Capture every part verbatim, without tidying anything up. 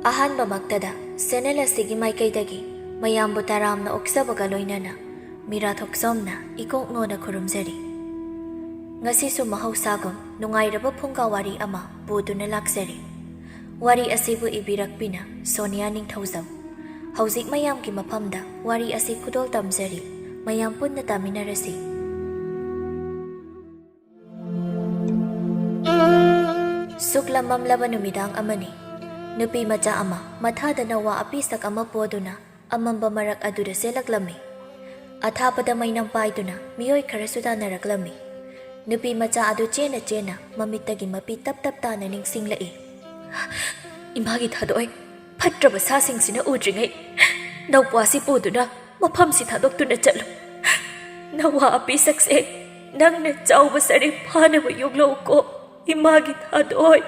ꯑꯍꯥꯟꯕꯃꯛꯇꯗ channel ꯑꯁꯤꯒꯤ ꯃꯥꯏꯀꯩꯗꯒꯤ ꯃꯌꯥꯝꯕꯨ ꯇꯔꯥꯝꯅ ꯑꯣꯛꯆꯕꯒ ꯂꯣꯏꯅꯅ ꯃꯤꯔꯥ ꯊꯣꯛꯆꯣꯝꯅ ꯏꯀꯣꯛ ꯅꯣꯟꯅ ꯈꯨꯔꯨꯝꯖꯔꯤ꯫ ꯉꯁꯤꯁꯨ ꯃꯍꯧꯁꯥꯒꯨꯝ ꯅꯨꯡꯉꯥꯏꯔꯕ ꯐꯨꯡꯒꯥ ꯋꯥꯔꯤ ꯑꯃ ꯄꯨꯗꯨꯅ ꯂꯥꯛꯆꯔꯤ꯫ ꯋꯥꯔꯤ ꯑꯁꯤꯕꯨ ꯏꯕꯤꯔꯛꯄꯤꯅ ꯁꯣꯅꯤꯌꯥ ꯅꯤꯡꯊꯧꯖꯝ꯫ ꯍꯧꯖꯤꯛ ꯃꯌꯥꯝꯒꯤ ꯃꯐꯝꯗ ꯋꯥꯔꯤ ꯑꯁꯤ ꯈꯨꯗꯣꯜ ꯇꯝꯖꯔꯤ꯫ ꯃꯌꯥꯝ ꯄꯨꯟꯅ ꯇꯥꯃꯤꯟꯅꯔꯁꯤ꯫ ꯁꯨꯛꯂꯝ ꯃꯝꯂꯕ ꯅꯨꯃꯤꯗꯥꯡ ꯑꯃꯅꯤ꯫ ꯅꯨꯄꯤ ꯃꯆꯥ ꯑꯃ ꯃꯊꯥꯗꯅ ꯋꯥ ꯑꯄꯤꯁꯛ ꯑꯃ ꯄꯣꯗꯨꯅ ꯑꯃꯝꯕ ꯃꯔꯛ ꯑꯗꯨꯗ ꯆꯦꯜꯂꯛꯂꯝꯃꯤ꯫ ꯑꯊꯥꯕꯗ ꯃꯩꯅꯝ ꯄꯥꯏꯗꯨꯅ ꯃꯤꯑꯣꯏ ꯈꯔꯁꯨ ꯇꯥꯟꯅꯔꯛꯂꯝꯃꯤ꯫ ꯅꯨꯄꯤ ꯃꯆꯥ ꯑꯗꯨ ꯆꯦꯟꯅ ꯆꯦꯟꯅ ꯃꯃꯤꯠꯇꯒꯤ ꯃꯄꯤ ꯇꯞ ꯇꯞ ꯇꯥꯅ ꯅꯤꯡꯁꯤꯡꯂꯛꯏ꯫ "ꯏꯃꯥꯒꯤ ꯊꯥꯗꯣꯏ, ꯐꯠꯇ꯭ꯔꯕ ꯁꯥꯁꯤꯡꯁꯤꯅ ꯎꯗ꯭ꯔꯤꯉꯩ ꯅꯧꯄ꯭ꯋꯥꯁꯤ ꯄꯨꯗꯨꯅ ꯃꯐꯝꯁꯤ ꯊꯥꯗꯣꯛꯇꯨꯅ ꯆꯠꯂꯨ꯫ ꯅꯋꯥ ꯑꯄꯤꯁꯛꯁꯦ ꯅꯪꯅ ꯆꯥꯎꯕ ꯁꯔꯦ ꯐꯥꯅꯕ ꯌꯣꯛꯂꯛꯎꯀꯣ, ꯏꯃꯥꯒꯤ ꯊꯥꯗꯣꯏ꯫"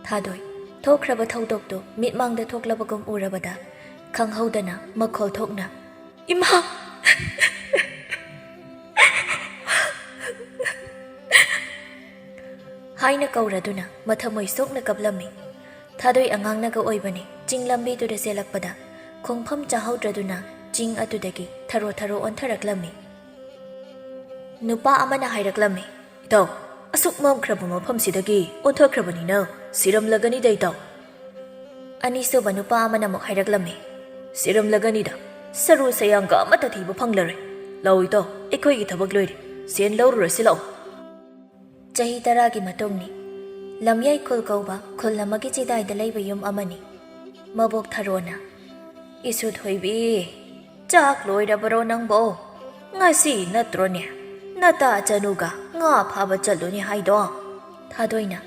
ꯊꯥꯗꯣꯏ ꯊꯣꯛꯈ꯭ꯔꯕ ꯊꯧꯗꯣꯛꯇꯨ ꯃꯤꯠꯃꯥꯡꯗ ꯊꯣꯛꯂꯕꯒꯨꯝ ꯎꯔꯕꯗ ꯈꯪꯍꯧꯗꯅ ꯃꯈꯣꯜ ꯊꯣꯛꯅ, "ꯏꯃꯥ!" ꯍꯥꯏꯅ ꯀꯧꯔꯗꯨꯅ ꯃꯊꯃꯣꯏ ꯁꯣꯛꯅ ꯀꯞꯂꯝꯃꯤ꯫ ꯊꯥꯗꯣꯏ ꯑꯉꯥꯡꯅꯒ ꯑꯣꯏꯕꯅꯤ꯫ ꯆꯤꯡ ꯂꯝꯕꯤꯗꯨꯗ ꯆꯦꯜꯂꯛꯄꯗ ꯈꯣꯡꯐꯝ ꯆꯥꯍꯧꯗ꯭ꯔꯗꯨꯅ ꯆꯤꯡ ꯑꯗꯨꯗꯒꯤ ꯊꯔꯣ ꯊꯔꯣ ꯑꯣꯟꯊꯔꯛꯂꯝꯃꯤ꯫ ꯅꯨꯄꯥ ꯑꯃꯅ ꯍꯥꯏꯔꯛꯂꯝꯃꯤ, "ꯏꯇꯥꯎ, ꯑꯁꯨꯛ ꯃꯝꯈ꯭ꯔꯕ ꯃꯐꯝꯁꯤꯗꯒꯤ ꯑꯣꯟꯊꯈ꯭ꯔꯕꯅꯤꯅ ꯁꯤꯔꯝꯂꯒꯅꯤꯗ ꯏꯇꯥꯎ꯫" ꯑꯅꯤꯁꯨꯕ ꯅꯨꯄꯥ ꯑꯃꯅ ꯑꯃꯨꯛ ꯍꯥꯏꯔꯛꯂꯝꯃꯤ, "ꯁꯤꯔꯝꯂꯒꯅꯤꯗ, ꯁꯔꯨ ꯁꯌꯥꯡꯒ ꯑꯃꯠꯇ ꯊꯤꯕ ꯐꯪꯂꯔꯣꯏ꯫ ꯂꯥꯛꯑꯣ ꯏꯇꯥꯎ, ꯑꯩꯈꯣꯏꯒꯤ ꯊꯕꯛ ꯂꯣꯏꯔꯦ, ꯁꯦꯟ ꯂꯧꯔꯨꯔꯁꯤ ꯂꯥꯛꯑꯣ꯫" ꯆꯍꯤ ꯇꯔꯥꯒꯤ ꯃꯇꯨꯡꯅꯤ꯫ ꯂꯝꯌꯥꯏ ꯈꯨꯜ ꯀꯧꯕ ꯈꯨꯜ ꯑꯃꯒꯤ ꯆꯤꯗꯥꯏꯗ ꯂꯩꯕ ꯌꯨꯝ ꯑꯃꯅꯤ꯫ ꯃꯕꯣꯛ ꯊꯔꯣꯅ, "ꯏꯁꯨ ꯊꯣꯏꯕꯤ, ꯆꯥꯛ ꯂꯣꯏꯔꯕꯔꯣ ꯅꯪꯕꯣ? ꯉꯁꯤ ꯅꯠꯇ꯭ꯔꯣꯅꯦ ꯅꯇꯥ ꯆꯅꯨꯒ ꯉꯥ ꯐꯥꯕ ꯆꯠꯂꯨꯅꯤ ꯍꯥꯏꯗꯣ?" ꯊꯥꯗꯣꯏꯅ,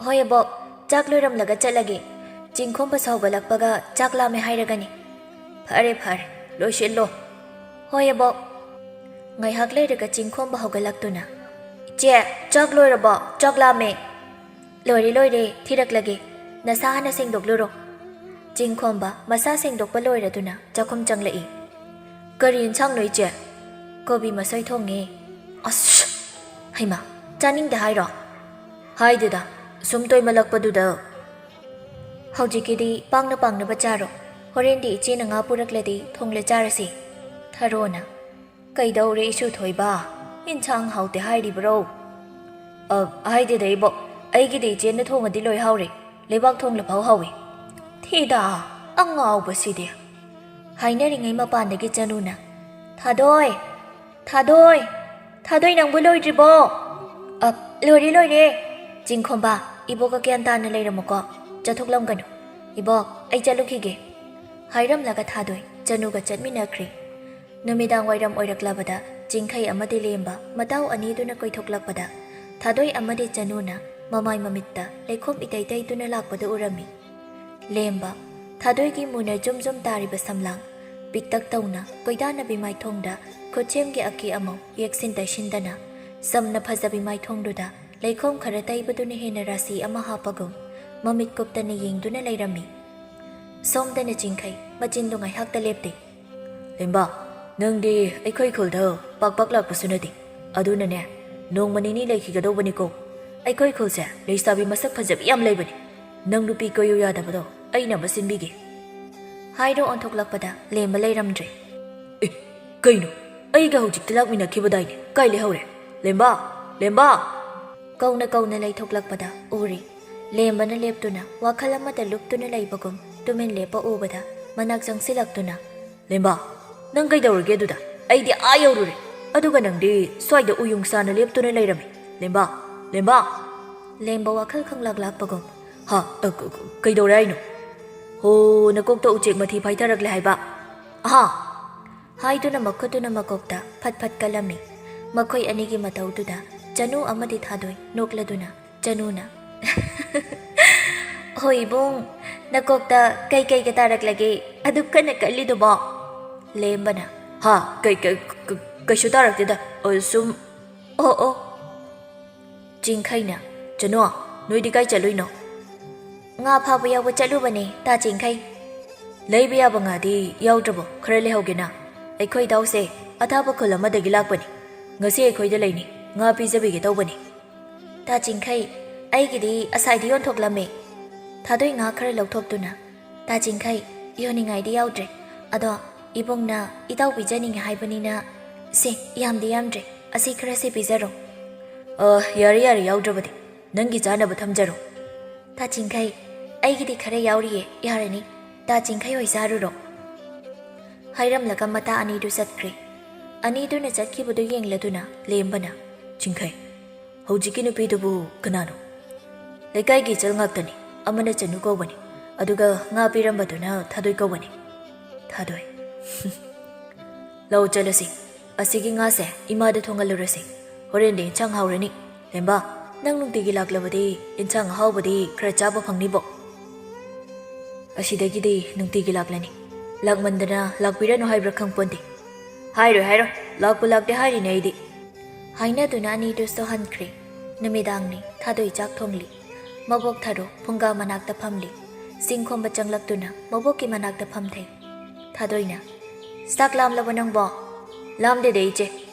"ꯍꯣꯏ ꯑꯕꯣꯛ, ꯆꯥꯛ ꯂꯣꯏꯔꯝꯂꯒ ꯆꯠꯂꯒꯦ꯫ ꯆꯤꯡꯈꯣꯝꯕ ꯁꯧꯒꯠꯂꯛꯄꯒ ꯆꯥꯛ ꯂꯥꯝꯃꯦ ꯍꯥꯏꯔꯒꯅꯤ꯫" "ꯐꯔꯦ ꯐꯔꯦ, ꯂꯣꯏꯁꯤꯜꯂꯣ꯫" "ꯍꯣꯏ ꯑꯕꯣꯛ꯫" ꯉꯥꯏꯍꯥꯛ ꯂꯩꯔꯒ ꯆꯤꯡꯈꯣꯝꯕ ꯍꯧꯒꯠꯂꯛꯇꯨꯅ, "ꯏꯆꯦ, ꯆꯥꯛ ꯂꯣꯏꯔꯕꯣ? ꯆꯥꯛ ꯂꯥꯝꯃꯦ꯫" "ꯂꯣꯏꯔꯦ ꯂꯣꯏꯔꯦ, ꯊꯤꯔꯛꯂꯒꯦ꯫ ꯅꯁꯥ ꯍꯥꯟꯅ ꯁꯦꯡꯗꯣꯛꯂꯨꯔꯣ꯫" ꯆꯤꯡꯈꯣꯝꯕ ꯃꯁꯥ ꯁꯦꯡꯗꯣꯛꯄ ꯂꯣꯏꯔꯗꯨꯅ ꯆꯥꯛꯈꯨꯝ ꯆꯪꯂꯛꯏ꯫ "ꯀꯔꯤ ꯏꯟꯁꯥꯡꯅꯣ ꯏꯆꯦ?" "ꯀꯣꯕꯤ ꯃꯁꯣꯏ ꯊꯣꯡꯉꯦ꯫" "ꯑꯁ! ꯍꯩꯃꯥ, ꯆꯥꯅꯤꯡꯗꯦ ꯍꯥꯏꯔꯣ?" "ꯍꯥꯏꯗꯦꯗ, ꯁꯨꯝ ꯇꯣꯏꯃꯜꯂꯛꯄꯗꯨꯗ꯫" "ꯍꯧꯖꯤꯛꯀꯤꯗꯤ ꯄꯥꯡꯅ ꯄꯥꯡꯅꯕ ꯆꯥꯔꯣ꯫ ꯍꯣꯔꯦꯟꯗꯤ ꯏꯆꯦꯅ ꯉꯥ ꯄꯨꯔꯛꯂꯗꯤ ꯊꯣꯡꯂ ꯆꯥꯔꯁꯤ꯫" ꯊꯥꯗꯣꯏꯅ, "ꯀꯩꯗꯧꯔꯦ ꯏꯁꯨꯊꯣꯏꯕ? ꯏꯟꯁꯥꯡ ꯍꯥꯎꯇꯦ ꯍꯥꯏꯔꯤꯕ꯭ꯔꯣ?" "ꯑ, ꯍꯥꯏꯗꯦꯗ ꯏꯕꯣꯛ, ꯑꯩꯒꯤꯗꯤ ꯏꯆꯦꯅ ꯊꯣꯡꯉꯗꯤ ꯂꯣꯏ ꯍꯥꯎꯔꯦ꯫ ꯂꯩꯕꯥꯛ ꯊꯣꯡꯂꯐꯥꯎ ꯍꯥꯎꯏ꯫" "ꯊꯤꯗ, ꯑꯉꯥꯎꯕꯁꯤꯗꯤ!" ꯍꯥꯏꯅꯔꯤꯉꯩ ꯃꯄꯥꯟꯗꯒꯤ ꯆꯅꯨꯅ, "ꯊꯥꯗꯣꯏ! ꯊꯥꯗꯣꯏ! ꯊꯥꯗꯣꯏ, ꯅꯪꯕꯨ ꯂꯣꯏꯗ꯭ꯔꯤꯕꯣ?" "ꯑ, ꯂꯣꯏꯔꯦ, ꯂꯣꯏꯔꯦ꯫ ꯆꯤꯡꯈꯣꯝꯕ, ꯏꯕꯣꯛꯀ ꯒ꯭ꯌꯥꯟ ꯇꯥꯅ ꯂꯩꯔꯝꯃꯨꯀꯣ꯫ ꯆꯠꯊꯣꯛꯂꯝꯒꯅꯨ꯫ ꯏꯕꯣꯛ, ꯑꯩ ꯆꯠꯂꯨꯈꯤꯒꯦ꯫" ꯍꯥꯏꯔꯝꯂꯒ ꯊꯥꯗꯣꯏ ꯆꯅꯨꯒ ꯆꯠꯃꯤꯟꯅꯈ꯭ꯔꯦ꯫ ꯅꯨꯃꯤꯗꯥꯡ ꯋꯥꯏꯔꯝ ꯑꯣꯏꯔꯛꯂꯕꯗ ꯆꯤꯡꯈꯩ ꯑꯃꯗꯤ ꯂꯦꯝꯕ ꯃꯇꯥꯎ ꯑꯅꯤꯗꯨꯅ ꯀꯣꯏꯊꯣꯛꯂꯛꯄꯗ ꯊꯥꯗꯣꯏ ꯑꯃꯗꯤ ꯆꯅꯨꯅ ꯃꯃꯥꯏ ꯃꯃꯤꯠꯇ ꯂꯩꯈꯣꯝ ꯏꯇꯩ ꯇꯩꯗꯨꯅ ꯂꯥꯛꯄꯗꯨ ꯎꯔꯝꯃꯤ꯫ ꯂꯦꯝꯕ, ꯊꯥꯗꯣꯏꯒꯤ ꯃꯨꯅ ꯖꯨꯝ ꯖꯨꯝ ꯇꯥꯔꯤꯕ ꯁꯝꯂꯥꯡ ꯄꯤꯛꯇꯛ ꯇꯧꯅ ꯀꯣꯏꯗꯥꯅꯕꯤ ꯃꯥꯏꯊꯣꯡꯗ ꯈꯨꯠꯁꯦꯝꯒꯤ ꯑꯀꯦ ꯑꯃꯧ ꯌꯦꯛꯁꯤꯟ ꯇꯩꯁꯤꯟꯗꯅ ꯆꯝꯅ ꯐꯖꯕꯤ ꯃꯥꯏꯊꯣꯡꯗꯨꯗ ꯂꯩꯈꯣꯝ ꯈꯔ ꯇꯩꯕꯗꯨꯅ ꯍꯦꯟꯅ ꯔꯥꯁꯤ ꯑꯃ ꯍꯥꯞꯄꯒꯨꯝ ꯃꯃꯤꯠ ꯀꯨꯞꯇꯅ ꯌꯦꯡꯗꯨꯅ ꯂꯩꯔꯝꯃꯤ꯫ ꯁꯣꯝꯗꯅ ꯆꯤꯡꯈꯩ ꯃꯆꯤꯟꯗꯨ ꯉꯥꯏꯍꯥꯛꯇ ꯂꯦꯞꯇꯦ꯫ "ꯂꯦꯝꯕ, ꯅꯪꯗꯤ ꯑꯩꯈꯣꯏ ꯈꯨꯜꯗ ꯄꯥꯛ ꯄꯥꯛ ꯂꯥꯛꯄꯁꯨ ꯅꯠꯇꯦ꯫ ꯑꯗꯨꯅꯅꯦ, ꯅꯣꯡꯃ ꯅꯤꯅꯤ ꯂꯩꯈꯤꯒꯗꯧꯕꯅꯤꯀꯣ꯫ ꯑꯩꯈꯣꯏ ꯈꯨꯜꯁꯦ ꯂꯩꯁꯥꯕꯤ ꯃꯁꯛ ꯐꯖꯕꯤ ꯌꯥꯝ ꯂꯩꯕꯅꯤ꯫ ꯅꯪ ꯅꯨꯄꯤ ꯀꯣꯏꯌꯨ ꯌꯥꯗꯕꯗꯣ ꯑꯩꯅ ꯑꯃ ꯁꯤꯟꯕꯤꯒꯦ꯫" ꯍꯥꯏꯔ ꯑꯣꯟꯊꯣꯛꯂꯛꯄꯗ ꯂꯦꯝꯕ ꯂꯩꯔꯝꯗ꯭ꯔꯦ꯫ "ꯑꯦ, ꯀꯩꯅꯣ? ꯑꯩꯒ ꯍꯧꯖꯤꯛꯇ ꯂꯥꯛꯃꯤꯟꯅꯈꯤꯕꯗꯥꯏꯅꯦ? ꯀꯥꯏ ꯂꯩꯍꯧꯔꯦ? ꯂꯦꯝꯕ! ꯂꯦꯝꯕ!" ꯀꯧꯅ ꯀꯧꯅ ꯂꯩꯊꯣꯛꯂꯛꯄꯗ ꯎꯔꯦ꯫ ꯂꯦꯝꯕꯅ ꯂꯦꯞꯇꯨꯅ ꯋꯥꯈꯜ ꯑꯃꯗ ꯂꯨꯞꯇꯨꯅ ꯂꯩꯕꯒꯨꯝ ꯇꯨꯃꯤꯟ ꯂꯦꯞꯄ ꯎꯕꯗ ꯃꯅꯥꯛ ꯆꯪꯁꯤꯜꯂꯛꯇꯨꯅ, "ꯂꯦꯝꯕ, ꯅꯪ ꯀꯩꯗꯧꯔꯒꯦ ꯑꯗꯨꯗ? ꯑꯩꯗꯤ ꯑꯥ ꯌꯧꯔꯨꯔꯦ꯫ ꯑꯗꯨꯒ ꯅꯪꯗꯤ ꯁ꯭ꯋꯥꯏꯗ ꯎꯌꯨꯡ ꯁꯥꯅ ꯂꯦꯞꯇꯨꯅ ꯂꯩꯔꯝꯃꯤ꯫ ꯂꯦꯝꯕ! ꯂꯦꯝꯕ!" ꯂꯦꯝꯕ ꯋꯥꯈꯜ ꯈꯪꯂꯥꯛ ꯂꯥꯛꯄꯒꯨꯝ, "ꯍꯥ? ꯑ, ꯀ-, ꯀ-, ꯀꯩꯗꯧꯔꯦ ꯍꯥꯏꯅꯣ? ꯍꯣ, ꯅꯀꯣꯛꯇ ꯎꯆꯦꯛ ꯃꯊꯤ ꯐꯥꯏꯊꯔꯛꯂꯦ ꯍꯥꯏꯕ? ꯑꯍꯥ!" ꯍꯥꯏꯗꯨꯅ ꯃꯈꯨꯠꯇꯨꯅ ꯃꯀꯣꯛꯇ ꯐꯠ ꯐꯠ ꯀꯜꯂꯝꯃꯤ꯫ ꯃꯈꯣꯏ ꯑꯅꯤꯒꯤ ꯃꯇꯧꯗꯨꯗ ꯆꯅꯨ ꯑꯃꯗꯤ ꯊꯥꯗꯣꯏ ꯅꯣꯛꯂꯗꯨꯅ ꯆꯅꯨꯅ, "ꯍꯣꯏ ꯏꯕꯨꯡ, ꯅꯀꯣꯛꯇ ꯀꯩꯀꯩꯒ ꯇꯥꯔꯛꯂꯒꯦ ꯑꯗꯨꯛ ꯀꯟꯅ ꯀꯜꯂꯤꯗꯨꯕꯣ?" ꯂꯦꯝꯕꯅ, "ꯍꯥ? ꯀꯩ, ꯀꯩ, ꯀ-, ꯀꯩꯁꯨ ꯇꯥꯔꯛꯇꯦꯗ꯫ ꯑ, ꯁꯨꯝ, ꯑꯣ, ꯑꯣ꯫" ꯆꯤꯡꯈꯩꯅ, "ꯆꯅꯨ, ꯅꯣꯏꯗꯤ ꯀꯥꯏ ꯆꯠꯂꯨꯏꯅꯣ?" "ꯉꯥ ꯐꯥꯕ ꯌꯥꯎꯕ ꯆꯠꯂꯨꯕꯅꯦ, ꯇꯥ ꯆꯤꯡꯈꯩ꯫" "ꯂꯩꯕ ꯌꯥꯕ ꯉꯥꯗꯤ ꯌꯥꯎꯗ꯭ꯔꯕꯣ? ꯈꯔ ꯂꯩꯍꯧꯒꯦꯅ꯫ ꯑꯩꯈꯣꯏ ꯏꯇꯥꯎꯁꯦ ꯑꯊꯥꯞꯄ ꯈꯨꯜ ꯑꯃꯗꯒꯤ ꯂꯥꯛꯄꯅꯤ꯫ ꯉꯁꯤ ꯑꯩꯈꯣꯏꯗ ꯂꯩꯅꯤ, ꯉꯥ ꯄꯤꯖꯕꯤꯒꯦ ꯇꯧꯕꯅꯤ꯫" "ꯇꯥ ꯆꯤꯡꯈꯩ, ꯑꯩꯒꯤꯗꯤ ꯑꯁꯥꯏꯗ ꯌꯣꯟꯊꯣꯛꯂꯝꯃꯦ꯫" ꯊꯥꯗꯣꯏ ꯉꯥ ꯈꯔ ꯂꯧꯊꯣꯛꯇꯨꯅ, "ꯇꯥ ꯆꯤꯡꯈꯩ, ꯌꯣꯟꯅꯤꯡꯉꯥꯏꯗꯤ ꯌꯥꯎꯗ꯭ꯔꯦ꯫ ꯑꯗꯣ ꯏꯕꯨꯡꯅ ꯏꯇꯥꯎ ꯄꯤꯖꯅꯤꯡꯉꯦ ꯍꯥꯏꯕꯅꯤꯅ, ꯁꯦ, ꯌꯥꯝꯗꯤ ꯌꯥꯝꯗ꯭ꯔꯦ, ꯑꯁꯤ ꯈꯔꯁꯦ ꯄꯤꯖꯔꯣ꯫" "ꯑ, ꯌꯥꯔꯦ, ꯌꯥꯔꯦ, ꯌꯥꯎꯗ꯭ꯔꯕꯗꯤ꯫ ꯅꯪꯒꯤ ꯆꯥꯅꯕ ꯊꯝꯖꯔꯣ꯫" "ꯇꯥ ꯆꯤꯡꯈꯩ, ꯑꯩꯒꯤꯗꯤ ꯈꯔ ꯌꯥꯎꯔꯤꯌꯦ, ꯌꯥꯔꯅꯤ꯫ ꯇꯥ ꯆꯤꯡꯈꯩ ꯍꯣꯏ ꯆꯥꯔꯨꯔꯣ꯫" ꯍꯥꯏꯔꯝꯂꯒ ꯃꯇꯥ ꯑꯅꯤꯗꯨ ꯆꯠꯈ꯭ꯔꯦ꯫ ꯑꯅꯤꯗꯨꯅ ꯆꯠꯈꯤꯕꯗꯨ ꯌꯦꯡꯂꯗꯨꯅ ꯂꯦꯝꯕꯅ, "ꯆꯤꯡꯈꯩ, ꯍꯧꯖꯤꯛꯀꯤ ꯅꯨꯄꯤꯗꯨꯕꯨ ꯀꯅꯥꯅꯣ?" "ꯂꯩꯀꯥꯏꯒꯤ ꯏꯆꯜ ꯉꯥꯛꯇꯅꯤ꯫ ꯑꯃꯅ ꯆꯅꯨ ꯀꯧꯕꯅꯤ, ꯑꯗꯨꯒ ꯉꯥ ꯄꯤꯔꯝꯕꯗꯨꯅ ꯊꯥꯗꯣꯏ ꯀꯧꯕꯅꯤ꯫" "ꯊꯥꯗꯣꯏ꯫" "ꯂꯧ ꯆꯠꯂꯁꯤ꯫ ꯑꯁꯤꯒꯤ ꯉꯥꯁꯦ ꯏꯃꯥꯗ ꯊꯣꯡꯍꯜꯂꯨꯔꯁꯤ꯫ ꯍꯣꯔꯦꯟꯗꯤ ꯏꯟꯁꯥꯡ ꯍꯥꯎꯔꯅꯤ꯫ ꯂꯦꯝꯕ, ꯅꯪ ꯅꯨꯡꯇꯤꯒꯤ ꯂꯥꯛꯂꯕꯗꯤ ꯏꯟꯁꯥꯡ ꯑꯍꯥꯎꯕꯗꯤ ꯈꯔ ꯆꯥꯕ ꯐꯪꯅꯤꯕꯣ꯫" "ꯑꯁꯤꯗꯒꯤꯗꯤ ꯅꯨꯡꯇꯤꯒꯤ ꯂꯥꯛꯂꯅꯤ꯫ ꯂꯥꯛꯃꯟꯗꯅ ꯂꯥꯛꯄꯤꯔꯅꯨ ꯍꯥꯏꯕ꯭ꯔꯥ ꯈꯪꯄꯣꯟꯗꯦ꯫" "ꯍꯥꯏꯔꯣꯏ, ꯍꯥꯏꯔꯣꯏ꯫ ꯂꯥꯛꯄꯨ ꯂꯥꯛꯇꯦ ꯍꯥꯏꯔꯤꯅꯦ ꯑꯩꯗꯤ꯫" ꯍꯥꯏꯅꯗꯨꯅ ꯑꯅꯤꯗꯨꯁꯨ ꯍꯟꯈ꯭ꯔꯦ꯫ ꯅꯨꯃꯤꯗꯥꯡꯅꯤ꯫ ꯊꯥꯗꯣꯏ ꯆꯥꯛ ꯊꯣꯡꯂꯤ꯫ ꯃꯕꯣꯛ ꯊꯔꯣ ꯐꯨꯡꯒꯥ ꯃꯅꯥꯛꯇ ꯐꯝꯂꯤ꯫ ꯆꯤꯡ ꯈꯣꯝꯕ ꯆꯪꯂꯛꯇꯨꯅ ꯃꯕꯣꯛꯀꯤ ꯃꯅꯥꯛꯇ ꯐꯝꯊꯩ꯫ ꯊꯥꯗꯣꯏꯅ, "ꯆꯥꯛ ꯂꯥꯝꯂꯕꯣ ꯅꯪꯕꯣ?" "ꯂꯥꯝꯗꯦꯗ ꯏꯆꯦ꯫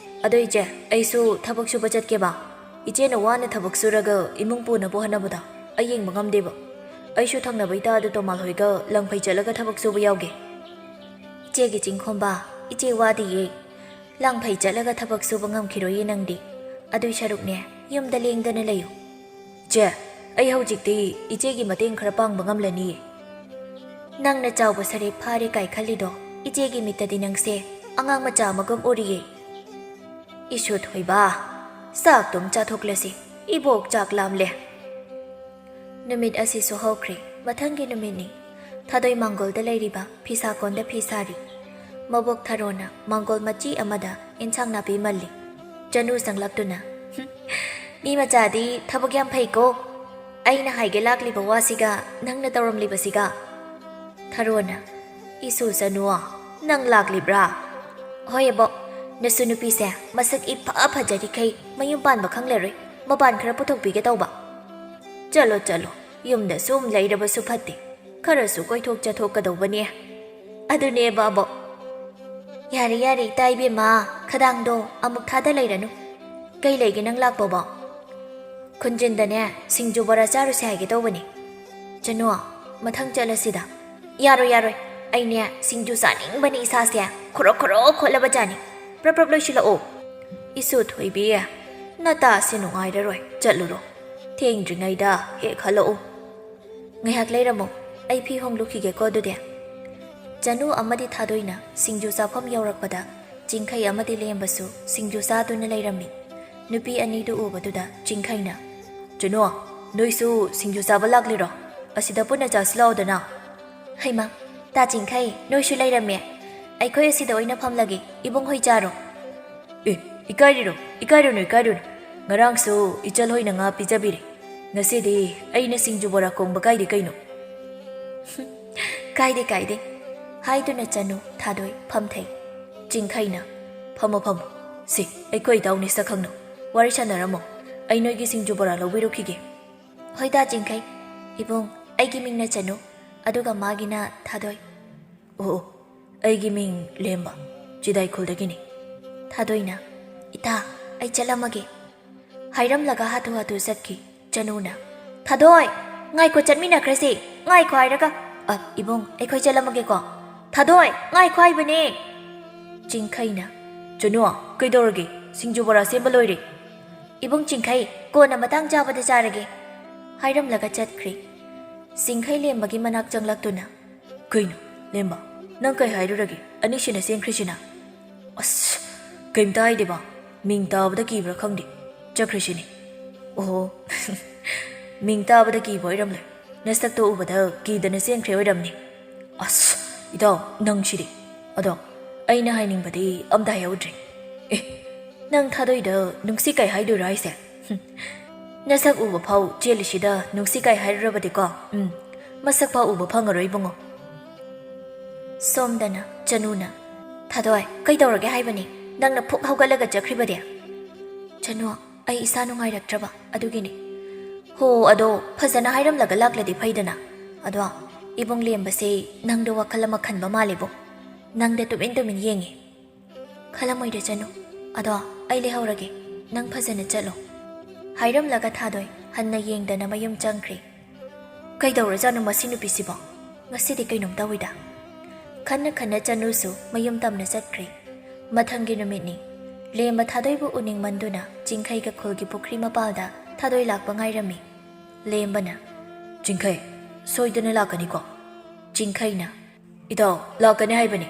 ꯑꯗꯣ ꯏꯆꯦ, ꯑꯩꯁꯨ ꯊꯕꯛ ꯁꯨꯕ ꯆꯠꯀꯦꯕ꯫ ꯏꯆꯦꯅ ꯋꯥꯅ ꯊꯕꯛ ꯁꯨꯔꯒ ꯏꯃꯨꯡ ꯄꯨꯅꯕ ꯍꯣꯠꯅꯕꯗ ꯑꯩ ꯌꯦꯡꯕ ꯉꯝꯗꯦꯕ꯫ ꯑꯩꯁꯨ ꯊꯪꯅꯕ ꯏꯇꯥ ꯑꯗꯨ ꯇꯣꯃꯥꯜ ꯍꯣꯏꯒ ꯂꯪꯐꯩ ꯆꯠꯂꯒ ꯊꯕꯛ ꯁꯨꯕ ꯌꯥꯎꯒꯦ꯫" "ꯏꯆꯦꯒꯤ ꯆꯤꯡꯈꯣꯝꯕ, ꯏꯆꯦ ꯋꯥꯗꯤꯌꯦ꯫ ꯂꯪꯐꯩ ꯆꯠꯂꯒ ꯊꯕꯛ ꯁꯨꯕ ꯉꯝꯈꯤꯔꯣꯏꯌꯦ ꯅꯪꯗꯤ꯫ ꯑꯗꯨꯏ ꯁꯔꯨꯛꯅꯦ, ꯌꯨꯝꯗ ꯂꯦꯡꯗꯅ ꯂꯩꯌꯨ꯫" "ꯏꯆꯦ, ꯑꯩ ꯍꯧꯖꯤꯛꯇꯤ ꯏꯆꯦꯒꯤ ꯃꯇꯦꯡ ꯈꯔ ꯄꯥꯡꯕ ꯉꯝꯂꯅꯤꯌꯦ꯫" "ꯅꯪꯅ ꯆꯥꯎꯕ ꯁꯔꯦꯞ ꯐꯥꯔꯦ ꯀꯥꯏ ꯈꯜꯂꯤꯗꯣ, ꯏꯆꯦꯒꯤ ꯃꯤꯠꯇꯗꯤ ꯅꯪꯁꯦ ꯑꯉꯥꯡ ꯃꯆꯥ ꯑꯃꯒꯨꯝ ꯎꯔꯤꯌꯦ꯫" "ꯏꯁꯨ ꯊꯣꯏꯕ, ꯆꯥꯛꯇꯨꯝ ꯆꯥꯊꯣꯛꯂꯁꯤ꯫ ꯏꯕꯣꯛ ꯆꯥꯛ ꯂꯥꯝꯂꯦ꯫" ꯅꯨꯃꯤꯠ ꯑꯁꯤꯁꯨ ꯍꯧꯈ꯭ꯔꯦ꯫ ꯃꯊꯪꯒꯤ ꯅꯨꯃꯤꯠꯅꯤ꯫ ꯊꯥꯗꯣꯏ ꯃꯥꯡꯒꯣꯜꯗ ꯂꯩꯔꯤꯕ ꯐꯤꯁꯥꯀꯣꯟꯗ ꯐꯤ ꯁꯥꯔꯤ꯫ ꯃꯕꯣꯛ ꯊꯔꯣꯅ ꯃꯥꯡꯒꯣꯜ ꯃꯆꯤ ꯑꯃꯗ ꯏꯟꯁꯥꯡ ꯅꯥꯄꯤ ꯃꯜꯂꯤ꯫ ꯆꯅꯨ ꯆꯪꯂꯛꯇꯨꯅ, "ꯍꯨꯝ, ꯃꯤ ꯃꯆꯥꯗꯤ ꯊꯕꯛ ꯌꯥꯝ ꯐꯩꯀꯣ꯫ ꯑꯩꯅ ꯍꯥꯏꯒꯦ ꯂꯥꯛꯂꯤꯕ ꯋꯥꯁꯤꯒ ꯅꯪꯅ ꯇꯧꯔꯝꯂꯤꯕꯁꯤꯒ꯫" ꯊꯔꯣꯅ, "ꯏꯁꯨ ꯆꯅꯨ, ꯅꯪ ꯂꯥꯛꯂꯤꯕ꯭ꯔꯥ?" "ꯍꯣꯏ ꯑꯕꯣꯛ, ꯅꯁꯨ ꯅꯨꯄꯤꯁꯦ ꯃꯁꯛ ꯏꯐ ꯐꯖꯔꯤꯈꯩ ꯃꯌꯨꯝ ꯄꯥꯟꯕ ꯈꯪꯂꯔꯣꯏ, ꯃꯄꯥꯟ ꯈꯔ ꯄꯨꯊꯣꯛꯄꯤꯒꯦ ꯇꯧꯕ꯫" "ꯆꯠꯂꯣ ꯆꯠꯂꯣ, ꯌꯨꯝꯗ ꯁꯨꯝ ꯂꯩꯔꯕꯁꯨ ꯐꯠꯇꯦ, ꯈꯔꯁꯨ ꯀꯣꯏꯊꯣꯛ ꯆꯠꯊꯣꯛꯀꯗꯧꯕꯅꯦ꯫" "ꯑꯗꯨꯅꯦꯕ ꯑꯕꯣꯛ꯫" "ꯌꯥꯔꯦ ꯌꯥꯔꯦ ꯏꯇꯥ ꯏꯕꯦꯝꯃ, ꯈꯗꯥꯡꯗꯣ ꯑꯃꯨꯛ ꯊꯥꯗ ꯂꯩꯔꯅꯨ꯫ ꯀꯩ ꯂꯩꯒꯦ ꯅꯪ ꯂꯥꯛꯄꯕꯣ?" "ꯈꯨꯟꯖꯤꯟꯗꯅꯦ ꯁꯤꯡꯖꯨ ꯕꯣꯔꯥ ꯆꯥꯔꯨꯁꯦ ꯍꯥꯏꯒꯦ ꯇꯧꯕꯅꯦ꯫" ꯆꯅꯨ, ꯃꯊꯪ ꯆꯠꯂꯁꯤꯗ꯫ ꯌꯥꯔꯣꯏ, ꯌꯥꯔꯣꯏ꯫ ꯑꯩꯅꯦ ꯁꯤꯡꯖꯨ ꯆꯥꯅꯤꯡꯕꯅꯤ, ꯏꯁꯥꯁꯦ ꯈꯣꯔꯣ ꯈꯣꯔꯣ ꯈꯣꯠꯂꯕ ꯖꯥꯠꯅꯤ꯫ ꯄ꯭ꯔꯞ ꯄ꯭ꯔꯞ ꯂꯣꯏꯁꯤꯜꯂꯛꯑꯣ꯫ ꯏꯁꯨ ꯊꯣꯏꯕꯤ, ꯅꯇꯥꯁꯦ ꯅꯨꯡꯉꯥꯏꯔꯔꯣꯏ꯫ ꯆꯠꯂꯨꯔꯣ꯫ ꯊꯦꯡꯗ꯭ꯔꯤꯉꯩꯗ ꯍꯦꯛ ꯍꯜꯂꯛꯎ꯫ ꯉꯥꯏꯍꯥꯛ ꯂꯩꯔꯝꯃꯣ, ꯑꯩ ꯐꯤ ꯍꯣꯡꯂꯨꯈꯤꯒꯦꯀꯣ ꯑꯗꯨꯗꯤ꯫ ꯆꯅꯨ ꯑꯃꯗꯤ ꯊꯥꯗꯣꯏꯅ ꯁꯤꯡꯖꯨ ꯆꯥꯐꯝ ꯌꯧꯔꯛꯄꯗ ꯆꯤꯡꯈꯩ ꯑꯃꯗꯤ ꯂꯦꯝꯕꯁꯨ ꯁꯤꯡꯖꯨ ꯆꯥꯗꯨꯅ ꯂꯩꯔꯝꯃꯤ꯫ ꯅꯨꯄꯤ ꯑꯅꯤꯗꯨ ꯎꯕꯗꯨꯗ ꯆꯤꯡꯈꯩꯅ, "ꯆꯅꯨ, ꯅꯣꯏꯁꯨ ꯁꯤꯡꯖꯨ ꯆꯥꯕ ꯂꯥꯛꯂꯤꯔꯣ? ꯑꯁꯤꯗ ꯄꯨꯟꯅ ꯆꯥꯁꯤ ꯂꯥꯛꯑꯣꯗꯅ꯫" "ꯍꯩꯃꯥ, ꯇꯥ ꯆꯤꯡꯈꯩ, ꯅꯣꯏꯁꯨ ꯂꯩꯔꯝꯃꯦ꯫ ꯑꯩꯈꯣꯏ ꯑꯁꯤꯗ ꯑꯣꯏꯅ ꯐꯝꯂꯒꯦ, ꯏꯕꯨꯡ ꯍꯣꯏ ꯆꯥꯔꯣ꯫" "ꯑꯦ, ꯏꯀꯥꯏꯔꯤꯔꯣ? ꯏꯀꯥꯏꯔꯨꯅꯨ, ꯏꯀꯥꯏꯔꯨꯅꯨ꯫ ꯉꯔꯥꯡꯁꯨ ꯏꯆꯜ ꯍꯣꯏꯅ ꯉꯥ ꯄꯤꯖꯕꯤꯔꯦ꯫ ꯉꯁꯤꯗꯤ ꯑꯩꯅ ꯁꯤꯡꯖꯨ ꯕꯣꯔꯥ ꯀꯣꯡꯕ ꯀꯥꯏꯗꯦ ꯀꯩꯅꯣ꯫" "ꯀꯥꯏꯗꯦ, ꯀꯥꯏꯗꯦ," ꯍꯥꯏꯗꯨꯅ ꯆꯅꯨ, ꯊꯥꯗꯣꯏ ꯐꯝꯊꯩ꯫ ꯆꯤꯡꯈꯩꯅ, "ꯐꯝꯃꯣ, ꯐꯝꯃꯣ꯫ ꯁꯤ, ꯑꯩꯈꯣꯏ ꯏꯇꯥꯎꯅꯤ, ꯁꯛꯈꯪꯅꯧ꯫ ꯋꯥꯔꯤ ꯁꯥꯟꯅꯔꯝꯃꯣ꯫ ꯑꯩ ꯅꯣꯏꯒꯤ ꯁꯤꯡꯖꯨ ꯕꯣꯔꯥ ꯂꯧꯕꯤꯔꯨꯈꯤꯒꯦ꯫" "ꯍꯣꯏꯗ ꯆꯤꯡꯈꯩ꯫ ꯏꯕꯨꯡ, ꯑꯩꯒꯤ ꯃꯤꯡꯅ ꯆꯅꯨ, ꯑꯗꯨꯒ ꯃꯥꯒꯤꯅ ꯊꯥꯗꯣꯏ꯫" "ꯑꯣ, ꯑꯣ, ꯑꯩꯒꯤ ꯃꯤꯡ ꯂꯦꯝꯕ, ꯆꯤꯗꯥꯏꯈꯨꯜꯗꯒꯤꯅꯤ꯫" ꯊꯥꯗꯣꯏꯅ, "ꯏꯇꯥ, ꯑꯩ ꯆꯠꯂꯝꯃꯒꯦ꯫" ꯍꯥꯏꯔꯝꯂꯒ ꯍꯥꯊꯨ ꯍꯥꯊꯨ ꯆꯠꯈꯤ꯫ ꯆꯅꯨꯅ, "ꯊꯥꯗꯣꯏ, ꯉꯥꯏꯈꯣ, ꯆꯠꯃꯤꯟꯅꯈ꯭ꯔꯁꯤ꯫ ꯉꯥꯏꯈꯣ ꯍꯥꯏꯔꯒ꯫" "ꯑ, ꯏꯕꯨꯡ, ꯑꯩꯈꯣꯏ ꯆꯠꯂꯝꯃꯒꯦꯀꯣ꯫" "ꯊꯥꯗꯣꯏ, ꯉꯥꯏꯈꯣ ꯍꯥꯏꯕꯅꯦ꯫" ꯆꯤꯡꯈꯩꯅ, "ꯆꯅꯨ, ꯀꯩꯗꯧꯔꯒꯦ? ꯁꯤꯡꯖꯨ ꯕꯣꯔꯥ ꯁꯦꯝꯕ ꯂꯣꯏꯔꯦ꯫" "ꯏꯕꯨꯡ ꯆꯤꯡꯈꯩ, ꯀꯣꯟꯅ ꯃꯇꯥꯡ ꯆꯥꯕꯗ ꯆꯥꯔꯒꯦ," ꯍꯥꯏꯔꯝꯂꯒ ꯆꯠꯈ꯭ꯔꯦ꯫ ꯆꯤꯡꯈꯩ ꯂꯦꯝꯕꯒꯤ ꯃꯅꯥꯛ ꯆꯪꯂꯛꯇꯨꯅ, "ꯀꯩꯅꯣ, ꯂꯦꯝꯕ, ꯅꯪ ꯀꯩ ꯍꯥꯏꯔꯨꯔꯒꯦ? ꯑꯅꯤꯁꯤꯅ ꯆꯦꯟꯈ꯭ꯔꯤꯁꯤꯅ?" "ꯑꯁ, ꯀꯩꯝꯇ ꯍꯥꯏꯗꯦꯕ꯫ ꯃꯤꯡ ꯇꯥꯕꯗ ꯀꯤꯕ꯭ꯔꯥ ꯈꯪꯗꯦ, ꯆꯠꯈ꯭ꯔꯤꯁꯤꯅꯤ꯫" "ꯑꯣꯍꯣ, ꯃꯤꯡ ꯇꯥꯕꯗ ꯀꯤꯕ ꯑꯣꯏꯔꯝꯂꯣꯏ꯫ ꯅꯁꯛꯇꯣ ꯎꯕꯗ ꯀꯤꯗꯅ ꯆꯦꯟꯈ꯭ꯔꯦ ꯑꯣꯏꯔꯝꯅꯤ꯫" "ꯑꯁ, ꯏꯇꯥꯎ, ꯅꯪꯁꯤꯗꯤ꯫ ꯑꯗꯣ, ꯑꯩꯅ ꯍꯥꯏꯅꯤꯡꯕꯗꯤ ꯑꯝꯇ ꯍꯥꯏꯍꯧꯗ꯭ꯔꯦ꯫ ꯑꯦ, ꯅꯪ ꯊꯥꯗꯣꯏꯗ ꯅꯨꯡꯁꯤ ꯀꯥꯏ ꯍꯥꯏꯗꯣꯏꯔꯣ ꯍꯥꯏꯁꯦ? ꯍꯨꯝ, ꯅꯁꯛ ꯎꯕ ꯐꯥꯎ ꯆꯦꯜꯂꯤꯁꯤꯗ ꯅꯨꯡꯁꯤ ꯀꯥꯏ ꯍꯥꯏꯔꯨꯔꯕꯗꯤꯀꯣ, ꯎꯝ, ꯃꯁꯛ ꯐꯥꯎ ꯎꯕ ꯐꯪꯉꯔꯣꯏ ꯏꯕꯨꯡꯉꯣ꯫" ꯁꯣꯝꯗꯅ ꯆꯅꯨꯅ, "ꯊꯥꯗꯣꯏ, ꯀꯩꯗꯧꯔꯒꯦ ꯍꯥꯏꯕꯅꯤ? ꯅꯪꯅ ꯐꯨꯛ ꯍꯧꯒꯠꯂꯒ ꯆꯠꯈ꯭ꯔꯤꯕꯗꯤ?" "ꯆꯅꯨ, ꯑꯩ ꯏꯁꯥ ꯅꯨꯡꯉꯥꯏꯔꯛꯇ꯭ꯔꯕ, ꯑꯗꯨꯒꯤꯅꯤ꯫" "ꯍꯣ, ꯑꯗꯣ ꯐꯖꯅ ꯍꯥꯏꯔꯝꯂꯒ ꯂꯥꯛꯂꯗꯤ ꯐꯩꯗꯅ꯫ ꯑꯗꯣ, ꯏꯕꯨꯡ ꯂꯦꯝꯕꯁꯦ ꯅꯪꯗꯣ ꯋꯥꯈꯜ ꯑꯃ ꯈꯟꯕ ꯃꯥꯜꯂꯦꯕꯣ꯫ ꯅꯪꯗ ꯇꯨꯃꯤꯟ ꯇꯨꯃꯤꯟ ꯌꯦꯡꯉꯦ꯫" "ꯈꯜꯂꯝꯃꯣꯏꯗ ꯆꯅꯨ꯫ ꯑꯗꯣ, ꯑꯩ ꯂꯩꯍꯧꯔꯒꯦ꯫ ꯅꯪ ꯐꯖꯅ ꯆꯠꯂꯣ꯫" ꯍꯥꯏꯔꯝꯂꯒ ꯊꯥꯗꯣꯏ ꯍꯟꯅ ꯌꯦꯡꯗꯅ ꯃꯌꯨꯝ ꯆꯪꯈ꯭ꯔꯦ꯫ "ꯀꯩꯗꯧꯔꯖꯥꯠꯅꯣ ꯃꯁꯤ ꯅꯨꯄꯤꯁꯤꯕꯣ? ꯉꯁꯤꯗꯤ ꯀꯩꯅꯣꯝ ꯇꯧꯏꯗ꯫" ꯈꯟꯅ ꯈꯟꯅ ꯆꯅꯨꯁꯨ ꯃꯌꯨꯝ ꯇꯝꯅ ꯆꯠꯈ꯭ꯔꯦ꯫ ꯃꯊꯪꯒꯤ ꯅꯨꯃꯤꯠꯅꯤ꯫ ꯂꯦꯝꯕ ꯊꯥꯗꯣꯏꯕꯨ ꯎꯅꯤꯡꯃꯟꯗꯨꯅ ꯆꯤꯡꯈꯩꯒ ꯈꯨꯜꯒꯤ ꯄꯨꯈ꯭ꯔꯤ ꯃꯄꯥꯜꯗ ꯊꯥꯗꯣꯏ ꯂꯥꯛꯄ ꯉꯥꯏꯔꯝꯃꯤ꯫ ꯂꯦꯝꯕꯅ, "ꯆꯤꯡꯈꯩ, ꯁꯣꯏꯗꯅ ꯂꯥꯛꯀꯅꯤꯀꯣ?" ꯆꯤꯡꯈꯩꯅ, "ꯏꯇꯥꯎ, ꯂꯥꯛꯀꯅꯤ ꯍꯥꯏꯕꯅꯤ꯫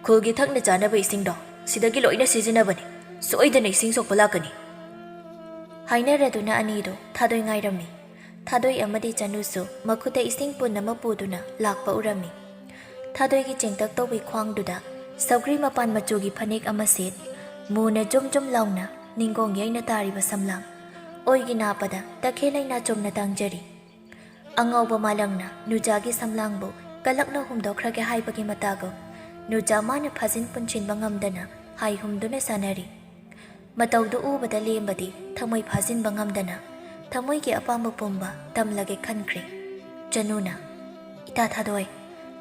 ꯈꯨꯜꯒꯤ ꯊꯛꯅ ꯆꯥꯅꯕ ꯏꯁꯤꯡꯗꯣ ꯁꯤꯗꯒꯤ ꯂꯣꯏꯅ ꯁꯤꯖꯤꯟꯅꯕꯅꯤ꯫ ꯁꯣꯏꯗꯅ ꯏꯁꯤꯡ ꯁꯣꯛꯄ ꯂꯥꯛꯀꯅꯤ꯫" ꯍꯥꯏꯅꯔꯗꯨꯅ ꯑꯅꯤꯗꯣ ꯊꯥꯗꯣꯏ ꯉꯥꯏꯔꯝꯃꯤ꯫ ꯊꯥꯗꯣꯏ ꯑꯃꯗꯤ ꯆꯅꯨꯁꯨ ꯃꯈꯨꯠꯇ ꯏꯁꯤꯡ ꯄꯨꯟ ꯑꯃ ꯄꯨꯗꯨꯅ ꯂꯥꯛꯄ ꯎꯔꯝꯃꯤ꯫ ꯊꯥꯗꯣꯏꯒꯤ ꯆꯦꯡꯇꯛ ꯇꯧꯕꯤ ꯈ꯭ꯋꯥꯡꯗꯨꯗ ꯁꯧꯒ꯭ꯔꯤ ꯃꯄꯥꯟ ꯃꯆꯨꯒꯤ ꯐꯅꯦꯛ ꯑꯃ ꯁꯦꯠ, ꯃꯨꯅ ꯖꯨꯝ ꯖꯨꯝ ꯂꯥꯎꯅ ꯅꯤꯡꯒꯣꯡ ꯌꯩꯅ ꯇꯥꯔꯤꯕ ꯁꯝꯂꯥꯡ, ꯑꯣꯏꯒꯤ ꯅꯥꯄꯗ ꯇꯈꯦꯜ ꯂꯩꯅꯥ ꯆꯨꯝꯅ ꯇꯥꯡꯖꯔꯤ꯫ ꯑꯉꯥꯎꯕ ꯃꯥꯂꯪꯅ ꯅꯨꯖꯥꯒꯤ ꯁꯝꯂꯥꯡꯕꯨ ꯀꯂꯛꯅ ꯍꯨꯝꯗꯣꯛꯈ꯭ꯔꯒꯦ ꯍꯥꯏꯕꯒꯤ ꯃꯇꯥꯒꯨꯝ, ꯅꯨꯖꯥ ꯃꯥꯅ ꯐꯥꯖꯤꯟ ꯄꯨꯟꯁꯤꯟꯕ ꯉꯝꯗꯅ ꯍꯥꯏ ꯍꯨꯝꯗꯨꯅ ꯁꯥꯟꯅꯔꯤ꯫ ꯃꯇꯧꯗꯨ ꯎꯕꯗ ꯂꯦꯝꯕꯗꯤ ꯊꯃꯣꯏ ꯐꯥꯖꯤꯟꯕ ꯉꯝꯗꯅ ꯊꯃꯣꯏꯒꯤ ꯑꯄꯥꯝꯕ ꯄꯨꯝꯕ ꯇꯝꯂꯒꯦ ꯈꯟꯈ꯭ꯔꯦ꯫ ꯆꯅꯨꯅ, "ꯏꯇꯥ ꯊꯥꯗꯣꯏ,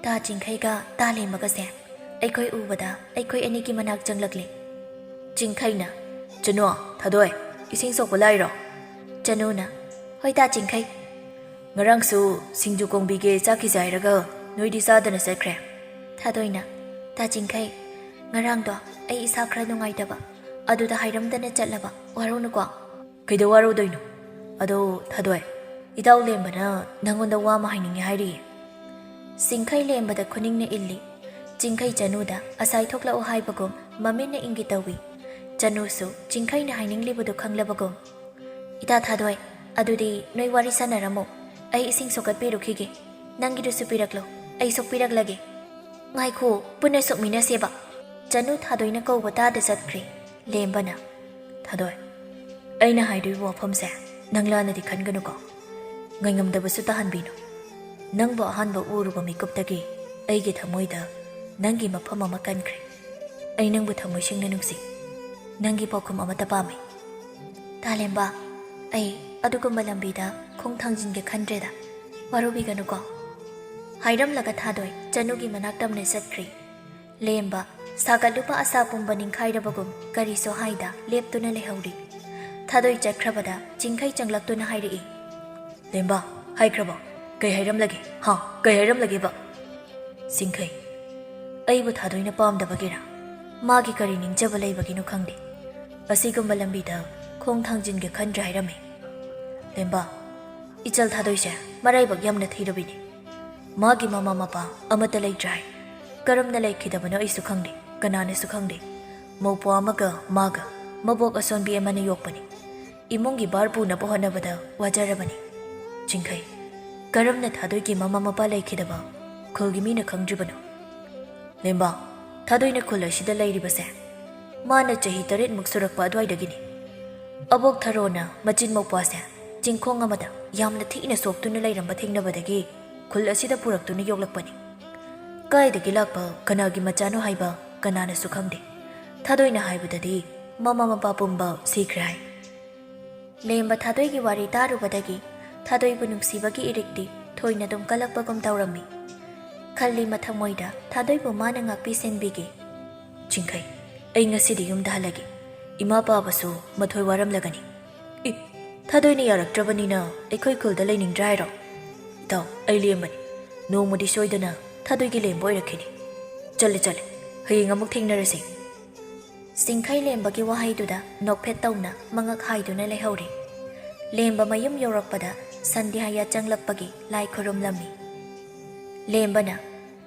ꯇꯥ ꯆꯤꯡꯈꯩꯒ ꯇꯥ ꯂꯦꯝꯕꯒꯁꯦ ꯑꯩꯈꯣꯏ ꯎꯕꯗ ꯑꯩꯈꯣꯏ ꯑꯅꯤꯒꯤ ꯃꯅꯥꯛ ꯆꯪꯂꯛꯂꯦ꯫" ꯆꯤꯡꯈꯩꯅ, "ꯆꯅꯨ, ꯊꯥꯗꯣꯏ, ꯏꯁꯤꯡ ꯁꯣꯛꯄ ꯂꯥꯛꯏꯔꯣ?" ꯆꯅꯨꯅ, "ꯍꯣꯏ ꯇꯥ ꯆꯤꯡꯈꯩ꯫ ꯉꯔꯥꯡꯁꯨ ꯁꯤꯡꯖꯨ ꯀꯣꯡꯕꯤꯒꯦ ꯆꯥꯈꯤꯁꯦ ꯍꯥꯏꯔꯒ ꯅꯣꯏꯗꯤ ꯆꯥꯗꯅ ꯆꯠꯈ꯭ꯔꯦ꯫" ꯊꯥꯗꯣꯏꯅ, "ꯇꯥ ꯆꯤꯡꯈꯩ, ꯉꯔꯥꯡꯗꯣ ꯑꯩ ꯏꯁꯥ ꯈꯔ ꯅꯨꯡꯉꯥꯏꯇꯕ, ꯑꯗꯨꯗ ꯍꯥꯏꯔꯝꯗꯅ ꯆꯠꯂꯕ, ꯋꯥꯔꯧꯅꯨꯀꯣ꯫" "ꯀꯩꯗꯧ ꯋꯥꯔꯧꯗꯣꯏꯅꯣ? ꯑꯗꯣ ꯊꯥꯗꯣꯏ, ꯏꯇꯥꯎ ꯂꯦꯝꯕꯅ ꯅꯪꯉꯣꯟꯗ ꯋꯥ ꯑꯃ ꯍꯥꯏꯅꯤꯡꯉꯦ ꯍꯥꯏꯔꯤꯌꯦ꯫" ꯆꯤꯡꯈꯩ ꯂꯦꯝꯕꯗ ꯈꯨꯅꯤꯡꯅ ꯏꯜꯂꯤ꯫ ꯆꯤꯡꯈꯩ ꯆꯅꯨꯗ ꯑꯁꯥꯏ ꯊꯣꯛꯂꯛꯑꯣ ꯍꯥꯏꯕꯒꯨꯝ ꯃꯃꯤꯠꯅ ꯏꯪꯒꯦ ꯇꯧꯏ꯫ ꯆꯅꯨꯁꯨ ꯆꯤꯡꯈꯩꯅ ꯍꯥꯏꯅꯤꯡꯂꯤꯕꯗꯨ ꯈꯪꯂꯕꯒꯨꯝ, "ꯏꯇꯥ ꯊꯥꯗꯣꯏ, ꯑꯗꯨꯗꯤ ꯅꯣꯏ ꯋꯥꯔꯤ ꯁꯥꯟꯅꯔꯝꯃꯣ꯫ ꯑꯩ ꯏꯁꯤꯡ ꯁꯣꯛꯀꯠꯄꯤꯔꯨꯈꯤꯒꯦ꯫ ꯅꯪꯒꯤꯗꯨꯁꯨ ꯄꯤꯔꯛꯂꯣ, ꯑꯩ ꯁꯣꯛꯄꯤꯔꯛꯂꯒꯦ꯫" "ꯉꯥꯏꯈꯣ, ꯄꯨꯟꯅ ꯁꯣꯛꯃꯤꯟꯅꯁꯦꯕ꯫" ꯆꯅꯨ ꯊꯥꯗꯣꯏꯅ ꯀꯧꯕ ꯇꯥꯗ ꯆꯠꯈ꯭ꯔꯦ꯫ ꯂꯦꯝꯕꯅ, "ꯊꯥꯗꯣꯏ, ꯑꯩꯅ ꯍꯥꯏꯗꯣꯏꯕ ꯋꯥꯐꯝꯁꯦ ꯅꯪ ꯂꯥꯟꯅꯗꯤ ꯈꯟꯒꯅꯨꯀꯣ꯫ ꯉꯥꯏꯉꯝꯗꯕꯁꯨ ꯇꯥꯍꯟꯕꯤꯅꯨ꯫ ꯅꯪꯕꯨ ꯑꯍꯥꯟꯕ ꯎꯔꯨꯕ ꯃꯤꯀꯨꯞꯇꯒꯤ ꯑꯩꯒꯤ ꯊꯃꯣꯏꯗ ꯅꯪꯒꯤ ꯃꯐꯝ ꯑꯃ ꯀꯟꯈ꯭ꯔꯦ꯫ ꯑꯩ ꯅꯪꯕꯨ ꯊꯃꯣꯏ ꯁꯦꯡꯅ ꯅꯨꯡꯁꯤ꯫ ꯅꯪꯒꯤ ꯄꯥꯎꯈꯨꯝ ꯑꯃꯠꯇ ꯄꯥꯝꯃꯤ꯫" "ꯇꯥꯂꯦꯝꯕ, ꯑꯩ ꯑꯗꯨꯒꯨꯝꯕ ꯂꯝꯕꯤꯗ ꯈꯣꯡ ꯊꯥꯡꯖꯤꯟꯒꯦ ꯈꯟꯗ꯭ꯔꯦꯗ꯫ ꯋꯥꯔꯧꯕꯤꯒꯅꯨꯀꯣ꯫" ꯍꯥꯏꯔꯝꯂꯒ ꯊꯥꯗꯣꯏ ꯆꯅꯨꯒꯤ ꯃꯅꯥꯛ ꯇꯝꯅ ꯆꯠꯈ꯭ꯔꯦ꯫ ꯂꯦꯝꯕ, ꯁꯥꯒꯠꯂꯨꯕ ꯑꯁꯥ ꯄꯨꯝꯕ ꯅꯤꯡꯈꯥꯏꯔꯕꯒꯨꯝ ꯀꯔꯤꯁꯨ ꯍꯥꯏꯗ ꯂꯦꯞꯇꯨꯅ ꯂꯩꯍꯧꯔꯤ꯫ ꯊꯥꯗꯣꯏ ꯆꯠꯈ꯭ꯔꯕꯗ ꯆꯤꯡꯈꯩ ꯆꯪꯂꯛꯇꯨꯅ ꯍꯥꯏꯔꯛꯏ, "ꯂꯦꯝꯕ, ꯍꯥꯏꯈ꯭ꯔꯕꯣ? ꯀꯩ ꯍꯥꯏꯔꯝꯂꯒꯦ? ꯍꯥ? ꯀꯩ ꯍꯥꯏꯔꯝꯂꯒꯦꯕ? ꯆꯤꯡꯈꯩ, ꯑꯩꯕꯨ ꯊꯥꯗꯣꯏꯅ ꯄꯥꯝꯗꯕꯒꯤꯔꯥ? ꯃꯥꯒꯤ ꯀꯔꯤ ꯅꯤꯡꯖꯕ ꯂꯩꯕꯒꯤꯅꯣ ꯈꯪꯗꯦ꯫ ꯑꯁꯤꯒꯨꯝꯕ ꯂꯝꯕꯤꯗ ꯈꯣꯡ ꯊꯥꯡꯖꯤꯟꯒꯦ ꯈꯟꯗ꯭ꯔꯦ ꯍꯥꯏꯔꯝꯃꯤ꯫ ꯂꯦꯝꯕ, ꯏꯆꯜ ꯊꯥꯗꯣꯏꯁꯦ ꯃꯔꯥꯏꯕꯛ ꯌꯥꯝꯅ ꯊꯤꯔꯕꯤꯅꯤ꯫ ꯃꯥꯒꯤ ꯃꯃꯥ ꯃꯄꯥ ꯑꯃꯠꯇ ꯂꯩꯇ꯭ꯔꯦ ꯍꯥꯏ꯫ ꯀꯔꯝꯅ ꯂꯩꯈꯤꯗꯕꯅꯣ ꯑꯩꯁꯨ ꯈꯪꯗꯦ, ꯀꯅꯥꯅꯁꯨ ꯈꯪꯗꯦ꯫ ꯃꯧꯄ꯭ꯋꯥ ꯑꯃꯒ ꯃꯥꯒ ꯃꯕꯣꯛ ꯑꯁꯣꯟꯕꯤ ꯑꯃꯅ ꯌꯣꯛꯄꯅꯤ꯫ ꯏꯃꯨꯡꯒꯤ ꯚꯥꯔ ꯄꯨꯅꯕ ꯍꯣꯠꯅꯕꯗ ꯋꯥꯖꯔꯕꯅꯤ꯫ ꯆꯤꯡꯈꯩ, ꯀꯔꯝꯅ ꯊꯥꯗꯣꯏꯒꯤ ꯃꯃꯥ ꯃꯄꯥ ꯂꯩꯈꯤꯗꯕ ꯈꯨꯜꯒꯤ ꯃꯤꯅ ꯈꯪꯗ꯭ꯔꯤꯕꯅꯣ? ꯂꯦꯝꯕ, ꯊꯥꯗꯣꯏꯅ ꯈꯨꯜ ꯑꯁꯤꯗ ꯂꯩꯔꯤꯕꯁꯦ ꯃꯥꯅ ꯆꯍꯤ ꯇꯔꯦꯠꯃꯨꯛ ꯁꯨꯔꯛꯄ ꯑꯗꯨꯋꯥꯏꯗꯒꯤꯅꯤ꯫ ꯑꯕꯣꯛ ꯊꯔꯣꯅ ꯃꯆꯤꯟ ꯃꯧꯄ꯭ꯋꯥꯁꯦ ꯆꯤꯡꯈꯣꯡ ꯑꯃꯗ ꯌꯥꯝꯅ ꯊꯤꯅ ꯁꯣꯛꯇꯨꯅ ꯂꯩꯔꯝꯕ ꯊꯦꯡꯅꯕꯗꯒꯤ ꯈꯨꯜ ꯑꯁꯤꯗ ꯄꯨꯔꯛꯇꯨꯅ ꯌꯣꯛꯂꯛꯄꯅꯤ꯫ ꯀꯥꯏꯗꯒꯤ ꯂꯥꯛꯄ ꯀꯅꯥꯒꯤ ꯃꯆꯥꯅꯣ ꯍꯥꯏꯕ ꯀꯅꯥꯅꯁꯨ ꯈꯪꯗꯦ꯫ ꯊꯥꯗꯣꯏꯅ ꯍꯥꯏꯕꯗꯗꯤ ꯃꯃꯥ ꯃꯄꯥ ꯄꯨꯝꯕ ꯁꯤꯈ꯭ꯔꯦ ꯍꯥꯏ꯫ ꯂꯦꯝꯕ ꯊꯥꯗꯣꯏꯒꯤ ꯋꯥꯔꯤ ꯇꯥꯔꯨꯕꯗꯒꯤ ꯊꯥꯗꯣꯏꯕꯨ ꯅꯨꯡꯁꯤꯕꯒꯤ ꯏꯔꯤꯛꯇꯤ ꯊꯣꯏꯅ ꯑꯗꯨꯝ ꯀꯜꯂꯛꯄꯒꯨꯝ ꯇꯧꯔꯝꯃꯤ꯫ ꯈꯜꯂꯤ ꯃꯊꯃꯣꯏꯗ ꯊꯥꯗꯣꯏꯕꯨ ꯃꯥꯅ ꯉꯥꯛꯄꯤ ꯁꯦꯟꯕꯤꯒꯦ꯫ ꯆꯤꯡꯈꯩ, ꯑꯩ ꯉꯁꯤꯗꯤ ꯌꯨꯝꯗ ꯍꯜꯂꯒꯦ꯫ ꯏꯃꯥ ꯄꯥꯕꯁꯨ ꯃꯊꯣꯏ ꯋꯥꯔꯝꯂꯒꯅꯤ꯫ ꯏ, ꯊꯥꯗꯣꯏꯅ ꯌꯥꯔꯛꯇ꯭ꯔꯕꯅꯤꯅ ꯑꯩꯈꯣꯏ ꯈꯨꯜꯗ ꯂꯩꯅꯤꯡꯗ꯭ꯔꯦ ꯍꯥꯏꯔꯣ? ꯏꯇꯥꯎ, ꯑꯩ ꯂꯦꯝꯕꯅꯤ꯫ ꯅꯣꯡꯃꯗꯤ ꯁꯣꯏꯗꯅ ꯊꯥꯗꯣꯏꯒꯤ ꯂꯦꯝꯕ ꯑꯣꯏꯔꯛꯈꯤꯅꯤ꯫ ꯆꯠꯂꯦ, ꯆꯠꯂꯦ꯫ ꯍꯌꯦꯡ ꯑꯃꯨꯛ ꯊꯦꯡꯅꯔꯁꯤ꯫ ꯆꯤꯡꯈꯩ ꯂꯦꯝꯕꯒꯤ ꯋꯥꯍꯩꯗꯨꯗ ꯅꯣꯛꯐꯦꯠ ꯇꯧꯅ ꯃꯉꯛ ꯍꯥꯏꯗꯨꯅ ꯂꯩꯍꯧꯔꯦ꯫ ꯂꯦꯝꯕ ꯃꯌꯨꯝ ꯌꯧꯔꯛꯄꯗ ꯁꯟꯙ꯭ꯌꯥ ꯌꯥꯆꯪꯂꯛꯄꯒꯤ ꯂꯥꯏ ꯈꯨꯔꯨꯝꯂꯝꯃꯤ꯫ ꯂꯦꯝꯕꯅ,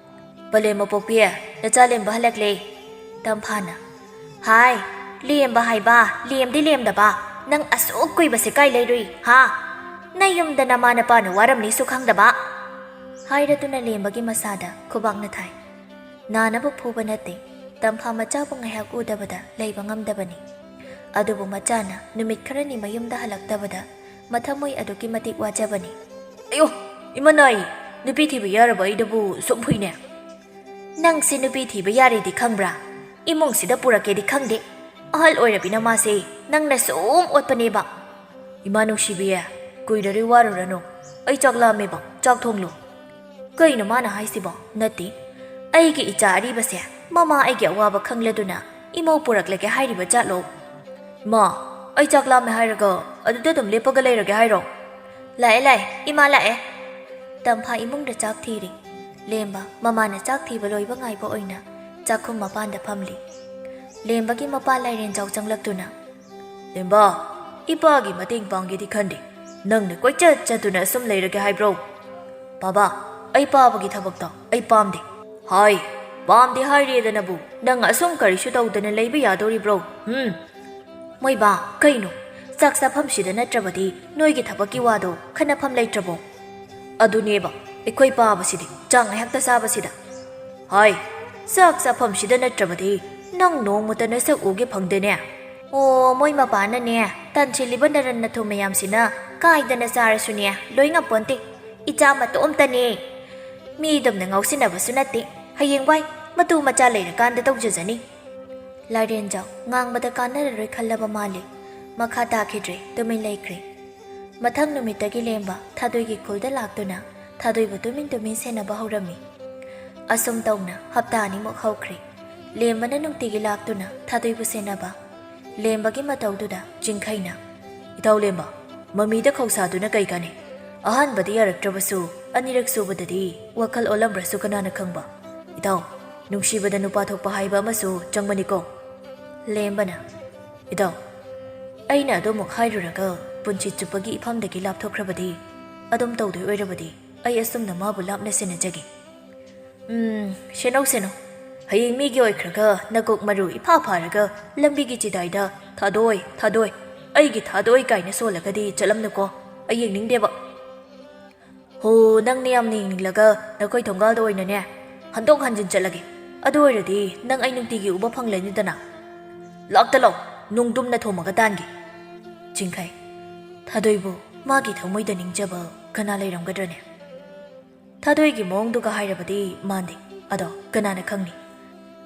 "ꯄꯂꯦꯝ ꯃꯄꯣꯛꯄꯤ, ꯅꯆꯥ ꯂꯦꯝꯕ ꯍꯜꯂꯛꯂꯦ꯫" ꯇꯝꯐꯥꯅ, "ꯍꯥꯏ, ꯂꯦꯝꯕ ꯍꯥꯏꯕ, ꯂꯦꯝꯗꯤ ꯂꯦꯝꯗꯕ, ꯅꯪ ꯑꯁꯨꯛ ꯀꯨꯏꯕꯁꯦ ꯀꯥꯏ ꯂꯩꯔꯨꯏ, ꯍꯥ? ꯅꯌꯨꯝꯗ ꯅꯃꯥ ꯅꯄꯥꯅ ꯋꯥꯔꯝꯅꯤꯁꯨ ꯈꯪꯗꯕ?" ꯍꯥꯏꯔꯗꯨꯅ ꯂꯦꯝꯕꯒꯤ ꯃꯁꯥꯗ ꯈꯨꯕꯥꯛꯅ ꯊꯥꯏ꯫ ꯅꯥꯅꯕ ꯐꯨꯕ ꯅꯠꯇꯦ, ꯇꯝꯐꯥ ꯃꯆꯥꯕꯨ ꯉꯥꯏꯍꯥꯛ ꯎꯗꯕꯗ ꯂꯩꯕ ꯉꯝꯗꯕꯅꯤ꯫ ꯑꯗꯨꯕꯨ ꯃꯆꯥꯅ ꯅꯨꯃꯤꯠ ꯈꯔꯅꯤ ꯃꯌꯨꯝꯗ ꯍꯜꯂꯛꯇꯕꯗ ꯃꯊꯃꯣꯏ ꯑꯗꯨꯛꯀꯤ ꯃꯇꯤꯛ ꯋꯥꯖꯕꯅꯤ꯫ "ꯑꯌꯣ, ꯏꯃꯥ ꯅꯥꯏ, ꯅꯨꯄꯤ ꯊꯤꯕ ꯌꯥꯔꯕ ꯑꯩꯗꯕꯨ ꯁꯨꯝ ꯐꯨꯏꯅꯦ꯫" "ꯅꯪꯁꯦ ꯅꯨꯄꯤ ꯊꯤꯕ ꯌꯥꯔꯦꯗꯤ ꯈꯪꯕ꯭ꯔꯥ? ꯏꯃꯨꯡꯁꯤꯗ ꯄꯨꯔꯛꯀꯦꯗꯤ ꯈꯪꯗꯦ꯫ ꯑꯍꯜ ꯑꯣꯏꯔꯕꯤꯅ ꯃꯥꯁꯦ ꯅꯪꯅ ꯁꯨꯝ ꯑꯣꯠꯄꯅꯦꯕ꯫" "ꯏꯃꯥ ꯅꯨꯡꯁꯤꯕꯤ, ꯀꯨꯏꯔꯔꯣꯏ ꯋꯥꯔꯨꯔꯅꯨ꯫ ꯑꯩ ꯆꯥꯛ ꯂꯥꯝꯃꯦꯕ, ꯆꯥꯛ ꯊꯣꯡꯂꯨ꯫" ꯀꯩꯅꯣ ꯃꯥꯅ ꯍꯥꯏꯁꯤꯕꯣ? ꯅꯠꯇꯦ, ꯑꯩꯒꯤ ꯏꯆꯥ ꯑꯔꯤꯕꯁꯦ ꯃꯃꯥ ꯑꯩꯒꯤ ꯑꯋꯥꯕ ꯈꯪꯂꯗꯨꯅ ꯏꯃꯧ ꯄꯨꯔꯛꯂꯒꯦ ꯍꯥꯏꯔꯤꯕ ꯖꯥꯠꯂꯣ? "ꯏꯃꯥ, ꯑꯩ ꯆꯥꯛ ꯂꯥꯝꯃꯦ ꯍꯥꯏꯔꯒ ꯑꯗꯨꯗ ꯑꯗꯨꯝ ꯂꯦꯞꯄꯒ ꯂꯩꯔꯒꯦ ꯍꯥꯏꯔꯣ?" "ꯂꯥꯛꯑꯦ, ꯂꯥꯛꯑꯦ, ꯏꯃꯥ ꯂꯥꯛꯑꯦ꯫" ꯇꯝꯐꯥ ꯏꯃꯨꯡꯗ ꯆꯥꯛ ꯊꯤꯔꯤ꯫ ꯂꯦꯝꯕ ꯃꯃꯥꯅ ꯆꯥꯛ ꯊꯤꯕ ꯂꯣꯏꯕ ꯉꯥꯏꯕ ꯑꯣꯏꯅ ꯆꯥꯛꯈꯨꯝ ꯃꯄꯥꯟꯗ ꯐꯝꯂꯤ꯫ ꯂꯦꯝꯕꯒꯤ ꯃꯄꯥ ꯂꯥꯏꯔꯦꯟꯖꯥꯎ ꯆꯪꯂꯛꯇꯨꯅ, "ꯂꯦꯝꯕ, ꯏꯄꯥꯒꯤ ꯃꯇꯦꯡ ꯄꯥꯡꯒꯦꯗꯤ ꯈꯟꯗꯦ꯫ ꯅꯪꯅ ꯀꯣꯏꯆꯠ ꯆꯠꯇꯨꯅ ꯑꯁꯨꯝ ꯂꯩꯔꯒꯦ ꯍꯥꯏꯕ꯭ꯔꯣ?" "ꯄꯥꯕꯥ, ꯑꯩ ꯄꯥꯕꯒꯤ ꯊꯕꯛꯇꯣ ꯑꯩ ꯄꯥꯝꯗꯦ꯫" "ꯍꯥꯏ, ꯄꯥꯝꯗꯦ ꯍꯥꯏꯔꯦꯗꯅꯕꯨ ꯅꯪ ꯑꯁꯨꯝ ꯀꯔꯤꯁꯨ ꯇꯧꯗꯅ ꯂꯩꯕ ꯌꯥꯗꯣꯔꯤꯕ꯭ꯔꯣ? ꯍꯨꯝ?" "ꯃꯣꯏꯕꯥ, ꯀꯩꯅꯣ? ꯆꯥꯛ ꯆꯥꯐꯝꯁꯤꯗ ꯅꯠꯇ꯭ꯔꯕꯗꯤ ꯅꯣꯏꯒꯤ ꯊꯕꯛꯀꯤ ꯋꯥꯗꯣ ꯈꯟꯅꯐꯝ ꯂꯩꯇ꯭ꯔꯕꯣ?" "ꯑꯗꯨꯅꯦꯕ, ꯑꯩꯈꯣꯏ ꯄꯥꯕꯁꯤꯗꯤ ꯆꯥꯛ ꯉꯥꯏꯍꯥꯛꯇ ꯆꯥꯕꯁꯤꯗ꯫" "ꯍꯥꯏ, ꯆꯥꯛ ꯆꯥꯐꯝꯁꯤꯗ ꯅꯠꯇ꯭ꯔꯕꯗꯤ ꯅꯪ ꯅꯣꯡꯃꯇ ꯅꯁꯛ ꯎꯒꯦ ꯐꯪꯗꯦꯅꯦ꯫" "ꯑꯣ, ꯃꯣꯏ ꯃꯄꯥꯅꯅꯦ, ꯇꯟꯁꯤꯜꯂꯤꯕ ꯅꯔꯟ ꯅꯊꯨꯝ ꯃꯌꯥꯝꯁꯤꯅ ꯀꯥꯏꯗꯅ ꯆꯥꯔꯁꯨꯅꯦ, ꯂꯣꯏ ꯉꯝꯄꯣꯟꯇꯦ꯫ ꯏꯆꯥ ꯃꯇꯣꯝꯇꯅꯦ꯫ ꯃꯤꯗꯨꯝꯅ ꯉꯥꯎꯁꯤꯟꯅꯕꯁꯨ ꯅꯠꯇꯦ꯫ ꯍꯌꯦꯡꯋꯥꯏ ꯃꯇꯨ ꯃꯆꯥ ꯂꯩꯔꯀꯥꯟꯗ ꯇꯧꯖꯖꯅꯤ꯫" ꯂꯥꯏꯔꯦꯟꯖꯥꯎ ꯉꯥꯡꯕꯗ ꯀꯥꯟꯅꯔꯔꯣꯏ ꯈꯜꯂꯕ ꯃꯥꯜꯂꯤ꯫ ꯃꯈꯥ ꯇꯥꯈꯤꯗ꯭ꯔꯦ, ꯇꯨꯃꯤꯟ ꯂꯩꯈ꯭ꯔꯦ꯫ ꯃꯊꯪ ꯅꯨꯃꯤꯠꯇꯒꯤ ꯂꯦꯝꯕ ꯊꯥꯗꯣꯏꯒꯤ ꯈꯨꯜꯗ ꯂꯥꯛꯇꯨꯅ ꯊꯥꯗꯣꯏꯕꯨ ꯇꯨꯃꯤꯟ ꯇꯨꯃꯤꯟ ꯁꯦꯟꯅꯕ ꯍꯧꯔꯝꯃꯤ꯫ ꯑꯁꯨꯝ ꯇꯧꯅ ꯍꯞꯇꯥ ꯑꯅꯤꯃꯨꯛ ꯍꯧꯈ꯭ꯔꯦ꯫ ꯂꯦꯝꯕꯅ ꯅꯨꯡꯇꯤꯒꯤ ꯂꯥꯛꯇꯨꯅ ꯊꯥꯗꯣꯏꯕꯨ ꯁꯦꯟꯅꯕ꯫ ꯂꯦꯝꯕꯒꯤ ꯃꯇꯧꯗꯨꯗ ꯆꯤꯡꯈꯩꯅ, "ꯏꯇꯥꯎ ꯂꯦꯝꯕ, ꯃꯃꯤꯗ ꯈꯧꯁꯥꯗꯨꯅ ꯀꯩ ꯀꯥꯟꯅꯩ? ꯑꯍꯥꯟꯕꯗ ꯌꯥꯔꯛꯇ꯭ꯔꯕꯁꯨ ꯑꯅꯤꯔꯛ ꯁꯨꯕꯗꯗꯤ ꯋꯥꯈꯜ ꯑꯣꯜꯂꯝꯕ꯭ꯔꯁꯨ ꯀꯅꯥꯅ ꯈꯪꯕ? ꯏꯇꯥꯎ, ꯅꯨꯡꯁꯤꯕꯗ ꯅꯨꯄꯥ ꯊꯣꯛꯄ ꯍꯥꯏꯕ ꯑꯃꯁꯨ ꯆꯪꯕꯅꯤꯀꯣ꯫" ꯂꯦꯝꯕꯅ, "ꯏꯇꯥꯎ, ꯑꯩꯅ ꯑꯗꯨꯃꯨꯛ ꯍꯥꯏꯔꯨꯔꯒ ꯄꯨꯟꯁꯤ ꯆꯨꯞꯄꯒꯤ ꯏꯐꯝꯗꯒꯤ ꯂꯥꯞꯊꯣꯛꯈ꯭ꯔꯕꯗꯤ, ꯑꯗꯨꯝ ꯇꯧꯗꯣꯏ ꯑꯣꯏꯔꯕꯗꯤ ꯑꯩ ꯑꯁꯨꯝꯅ ꯃꯥꯕꯨ ꯂꯥꯞꯅ ꯁꯦꯟꯅꯖꯒꯦ꯫" "ꯎꯝ, ꯁꯦꯟꯅꯧ, ꯁꯦꯟꯅꯧ꯫ ꯍꯌꯦꯡ ꯃꯤꯒꯤ ꯑꯣꯏꯈ꯭ꯔꯒ ꯅꯀꯣꯛ ꯃꯔꯨ ꯏꯐꯥ ꯐꯥꯔꯒ ꯂꯝꯕꯤꯒꯤ ꯆꯤꯗꯥꯏꯗ, 'ꯊꯥꯗꯣꯏ, ꯊꯥꯗꯣꯏ, ꯑꯩꯒꯤ ꯊꯥꯗꯣꯏ' ꯀꯥꯏꯅ ꯁꯣꯜꯂꯒꯗꯤ ꯆꯠꯂꯝꯅꯨꯀꯣ꯫ ꯑꯩ ꯌꯦꯡꯅꯤꯡꯗꯦꯕ꯫ ꯍꯣ, ꯅꯪꯅ ꯌꯥꯝꯅ ꯌꯦꯡꯅꯤꯡꯂꯒ ꯅꯈꯣꯏ ꯊꯣꯡꯒꯥꯜꯗ ꯑꯣꯏꯅꯅꯦ ꯍꯟꯗꯣꯛ ꯍꯟꯖꯤꯟ ꯆꯠꯂꯒꯦ꯫ ꯑꯗꯨ ꯑꯣꯏꯔꯗꯤ ꯅꯪ ꯑꯩ ꯅꯨꯡꯇꯤꯒꯤ ꯎꯕ ꯐꯪꯂꯅꯤꯗꯅ꯫ ꯂꯥꯛꯇ ꯂꯥꯛꯑꯣ, ꯅꯨꯡꯗꯨꯝꯅ ꯊꯣꯝꯃꯒ ꯇꯥꯟꯒꯦ꯫" ꯆꯤꯡꯈꯩ, ꯊꯥꯗꯣꯏꯕꯨ ꯃꯥꯒꯤ ꯊꯃꯣꯏꯗ ꯅꯤꯡꯖꯕ ꯀꯅꯥ ꯂꯩꯔꯝꯒꯗ꯭ꯔꯅꯦ? ꯊꯥꯗꯣꯏꯒꯤ ꯃꯑꯣꯡꯗꯨꯒ ꯍꯥꯏꯔꯕꯗꯤ ꯃꯥꯟꯗꯦ꯫ ꯑꯗꯣ ꯀꯅꯥꯅ ꯈꯪꯅꯤ?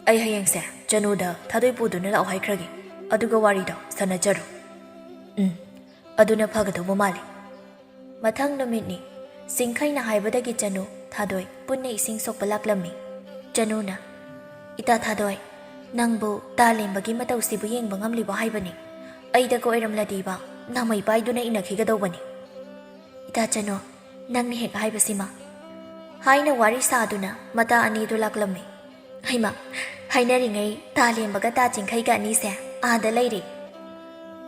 ꯑꯩ ꯍꯌꯦꯡꯁꯦ ꯆꯅꯨꯗ ꯊꯥꯗꯣꯏ ꯄꯨꯗꯨꯅ ꯂꯥꯛꯑꯣ ꯍꯥꯏꯈ꯭ꯔꯒꯦ꯫ ꯑꯗꯨꯒ ꯋꯥꯔꯤꯗꯣ ꯁꯥꯟꯅꯖꯔꯣ꯫ ꯎꯝ, ꯑꯗꯨꯅ ꯐꯒꯗꯧꯕ ꯃꯥꯜꯂꯤ꯫ ꯃꯊꯪ ꯅꯨꯃꯤꯠꯅꯤ꯫ ꯆꯤꯡꯈꯩꯅ ꯍꯥꯏꯕꯗꯒꯤ ꯆꯅꯨ, ꯊꯥꯗꯣꯏ ꯄꯨꯟꯅ ꯏꯁꯤꯡ ꯁꯣꯛꯄ ꯂꯥꯛꯂꯝꯃꯤ꯫ ꯆꯅꯨꯅ, "ꯏꯇꯥ ꯊꯥꯗꯣꯏ, ꯅꯪꯕꯨ ꯇꯥ ꯂꯦꯝꯕꯒꯤ ꯃꯇꯧꯁꯤꯕꯨ ꯌꯦꯡꯕ ꯉꯝꯂꯤꯕꯣ ꯍꯥꯏꯕꯅꯤ꯫ ꯑꯩꯗꯒ ꯑꯣꯏꯔꯝꯂꯗꯤꯕ ꯅꯃꯩ ꯄꯥꯏꯗꯨꯅ ꯏꯟꯅꯈꯤꯒꯗꯧꯕꯅꯤ꯫" "ꯏꯇꯥ ꯆꯅꯨ, ꯅꯪꯅ ꯍꯦꯛ ꯍꯥꯏꯕꯁꯤꯃ," ꯍꯥꯏꯅ ꯋꯥꯔꯤ ꯁꯥꯗꯨꯅ ꯃꯇꯥ ꯑꯅꯤꯗꯨ ꯂꯥꯛꯂꯝꯃꯤ꯫ ꯍꯩꯃ, ꯍꯥꯏꯅꯔꯤꯉꯩ ꯇꯥ ꯂꯦꯝꯕꯒ ꯇꯥ ꯆꯤꯡꯈꯩꯒ ꯑꯅꯤꯁꯦ ꯑꯥꯗ ꯂꯩꯔꯤ꯫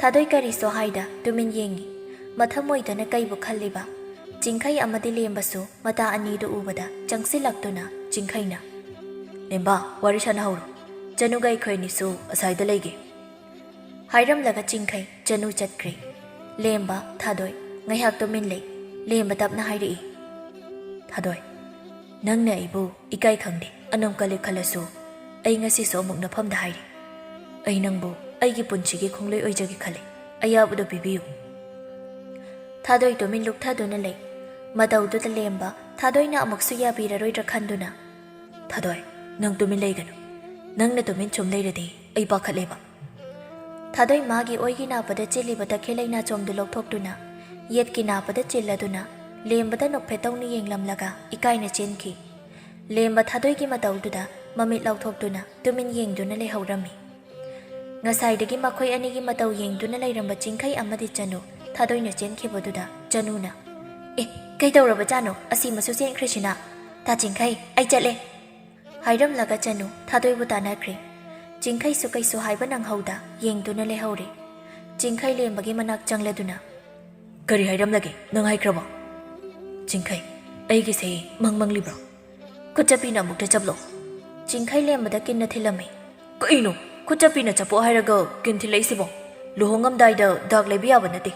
ꯊꯥꯗꯣꯏ ꯀꯔꯤꯁꯨ ꯍꯥꯏꯗ ꯇꯨꯃꯤꯟ ꯌꯦꯡꯉꯤ꯫ ꯃꯊꯃꯣꯏꯗꯅ ꯀꯩꯕꯨ ꯈꯜꯂꯤꯕ? ꯆꯤꯡꯈꯩ ꯑꯃꯗꯤ ꯂꯦꯝꯕꯁꯨ ꯃꯇꯥ ꯑꯅꯤꯗꯨ ꯎꯕꯗ ꯆꯪꯁꯤꯜꯂꯛꯇꯨꯅ ꯆꯤꯡꯈꯩꯅ, "ꯂꯦꯝꯕ, ꯋꯥꯔꯤ ꯁꯥꯟꯅꯍꯧꯔꯣ꯫ ꯆꯅꯨꯒ ꯑꯩꯈꯣꯏ ꯑꯅꯤꯁꯨ ꯑꯁꯥꯏꯗ ꯂꯩꯒꯦ," ꯍꯥꯏꯔꯝꯂꯒ ꯆꯤꯡꯈꯩ ꯆꯅꯨ ꯆꯠꯈ꯭ꯔꯦ꯫ ꯂꯦꯝꯕ, ꯊꯥꯗꯣꯏ ꯉꯥꯏꯍꯥꯛ ꯇꯨꯃꯤꯟ ꯂꯩ꯫ ꯂꯦꯝꯕ ꯇꯞꯅ ꯍꯥꯏꯔꯛꯏ, "ꯊꯥꯗꯣꯏ, ꯅꯪꯅ ꯑꯩꯕꯨ ꯏꯀꯥꯏ ꯈꯪꯗꯦ, ꯑꯅꯝ ꯀꯜꯂꯦ ꯈꯜꯂꯁꯨ, ꯑꯩ ꯉꯁꯤꯁꯨ ꯑꯃꯨꯛ ꯅꯐꯝꯗ ꯍꯥꯏꯔꯤ꯫ ꯑꯩ ꯅꯪꯕꯨ ꯑꯩꯒꯤ ꯄꯨꯟꯁꯤꯒꯤ ꯈꯣꯡꯂꯣꯏ ꯑꯣꯏꯖꯒꯦ ꯈꯜꯂꯤ꯫ ꯑꯌꯥꯕꯗꯨ ꯄꯤꯕꯤꯌꯨ꯫" ꯊꯥꯗꯣꯏ ꯇꯨꯃꯤꯟ ꯂꯨꯞꯊꯗꯨꯅ ꯂꯩ꯫ ꯃꯇꯧꯗꯨꯗ ꯂꯦꯝꯕ ꯊꯥꯗꯣꯏꯅ ꯑꯃꯨꯛꯁꯨ ꯌꯥꯕꯤꯔꯔꯣꯏꯗ꯭ꯔꯥ ꯈꯟꯗꯨꯅ, "ꯊꯥꯗꯣꯏ, ꯅꯪ ꯇꯨꯃꯤꯟ ꯂꯩꯒꯅꯨ꯫ ꯅꯪꯅ ꯇꯨꯃꯤꯟ ꯁꯨꯝ ꯂꯩꯔꯗꯤ ꯑꯩ ꯄꯥꯈꯠꯂꯦꯕ꯫" ꯊꯥꯗꯣꯏ ꯃꯥꯒꯤ ꯑꯣꯏꯒꯤ ꯅꯥꯄꯗ ꯆꯤꯜꯂꯤꯕ ꯇꯈꯦꯜ ꯂꯩꯅꯥꯆꯣꯝꯗꯨ ꯂꯧꯊꯣꯛꯇꯨꯅ ꯌꯦꯠꯀꯤ ꯅꯥꯄꯗ ꯆꯤꯜꯂꯗꯨꯅ ꯂꯦꯝꯕꯗ ꯅꯣꯛꯐꯦꯠ ꯇꯧꯅ ꯌꯦꯡꯂꯝꯂꯒ ꯏꯀꯥꯏꯅ ꯆꯦꯟꯈꯤ꯫ ꯂꯦꯝꯕ ꯊꯥꯗꯣꯏꯒꯤ ꯃꯇꯧꯗꯨꯗ ꯃꯃꯤꯠ ꯂꯥꯎꯊꯣꯛꯇꯨꯅ ꯇꯨꯃꯤꯟ ꯌꯦꯡꯗꯨꯅ ꯂꯩꯍꯧꯔꯝꯃꯤ꯫ ꯉꯁꯥꯏꯗꯒꯤ ꯃꯈꯣꯏ ꯑꯅꯤꯒꯤ ꯃꯇꯧ ꯌꯦꯡꯗꯨꯅ ꯂꯩꯔꯝꯕ ꯆꯤꯡꯈꯩ ꯑꯃꯗꯤ ꯆꯅꯨ ꯊꯥꯗꯣꯏꯅ ꯆꯦꯟꯈꯤꯕꯗꯨꯗ ꯆꯅꯨꯅ, "ꯑꯦ, ꯀꯩꯗꯧꯔꯕꯖꯥꯠꯅꯣ? ꯑꯁꯤꯃꯁꯨ ꯆꯦꯟꯈ꯭ꯔꯤꯁꯤꯅ? ꯇꯥ ꯆꯤꯡꯈꯩ, ꯑꯩ ꯆꯠꯂꯦ," ꯍꯥꯏꯔꯝꯂꯒ ꯆꯅꯨ ꯊꯥꯗꯣꯏꯕꯨ ꯇꯥꯟꯅꯈ꯭ꯔꯦ꯫ ꯆꯤꯡꯈꯩꯁꯨ ꯀꯩꯁꯨ ꯍꯥꯏꯕ ꯅꯪꯍꯧꯗ ꯌꯦꯡꯗꯨꯅ ꯂꯩꯍꯧꯔꯦ꯫ ꯆꯤꯡꯈꯩ ꯂꯦꯝꯕꯒꯤ ꯃꯅꯥꯛ ꯆꯪꯂꯗꯨꯅ, "ꯀꯔꯤ ꯍꯥꯏꯔꯝꯂꯒꯦ? ꯅꯪ ꯍꯥꯏꯈ꯭ꯔꯕꯣ?" "ꯆꯤꯡꯈꯩ, ꯑꯩꯒꯤꯁꯦ ꯃꯪ ꯃꯪꯂꯤꯕ꯭ꯔꯣ? ꯈꯨꯠꯆꯞꯄꯤꯅ ꯑꯃꯨꯛꯇ ꯆꯞꯂꯣ꯫" ꯆꯤꯡꯈꯩ ꯂꯦꯝꯕꯗ ꯀꯤꯟꯅ ꯊꯤꯜꯂꯝꯃꯤ꯫ "ꯀꯩꯅꯣ? ꯈꯨꯠꯆꯞꯄꯤꯅ ꯆꯞꯄꯣ ꯍꯥꯏꯔꯒ ꯀꯤꯟ ꯊꯤꯜꯂꯛꯏꯁꯤꯕꯣ? ꯂꯨꯍꯣꯡꯉꯝꯗꯥꯏꯗ ꯗꯥꯛ ꯂꯩꯕ ꯌꯥꯕ ꯅꯠꯇꯦ꯫"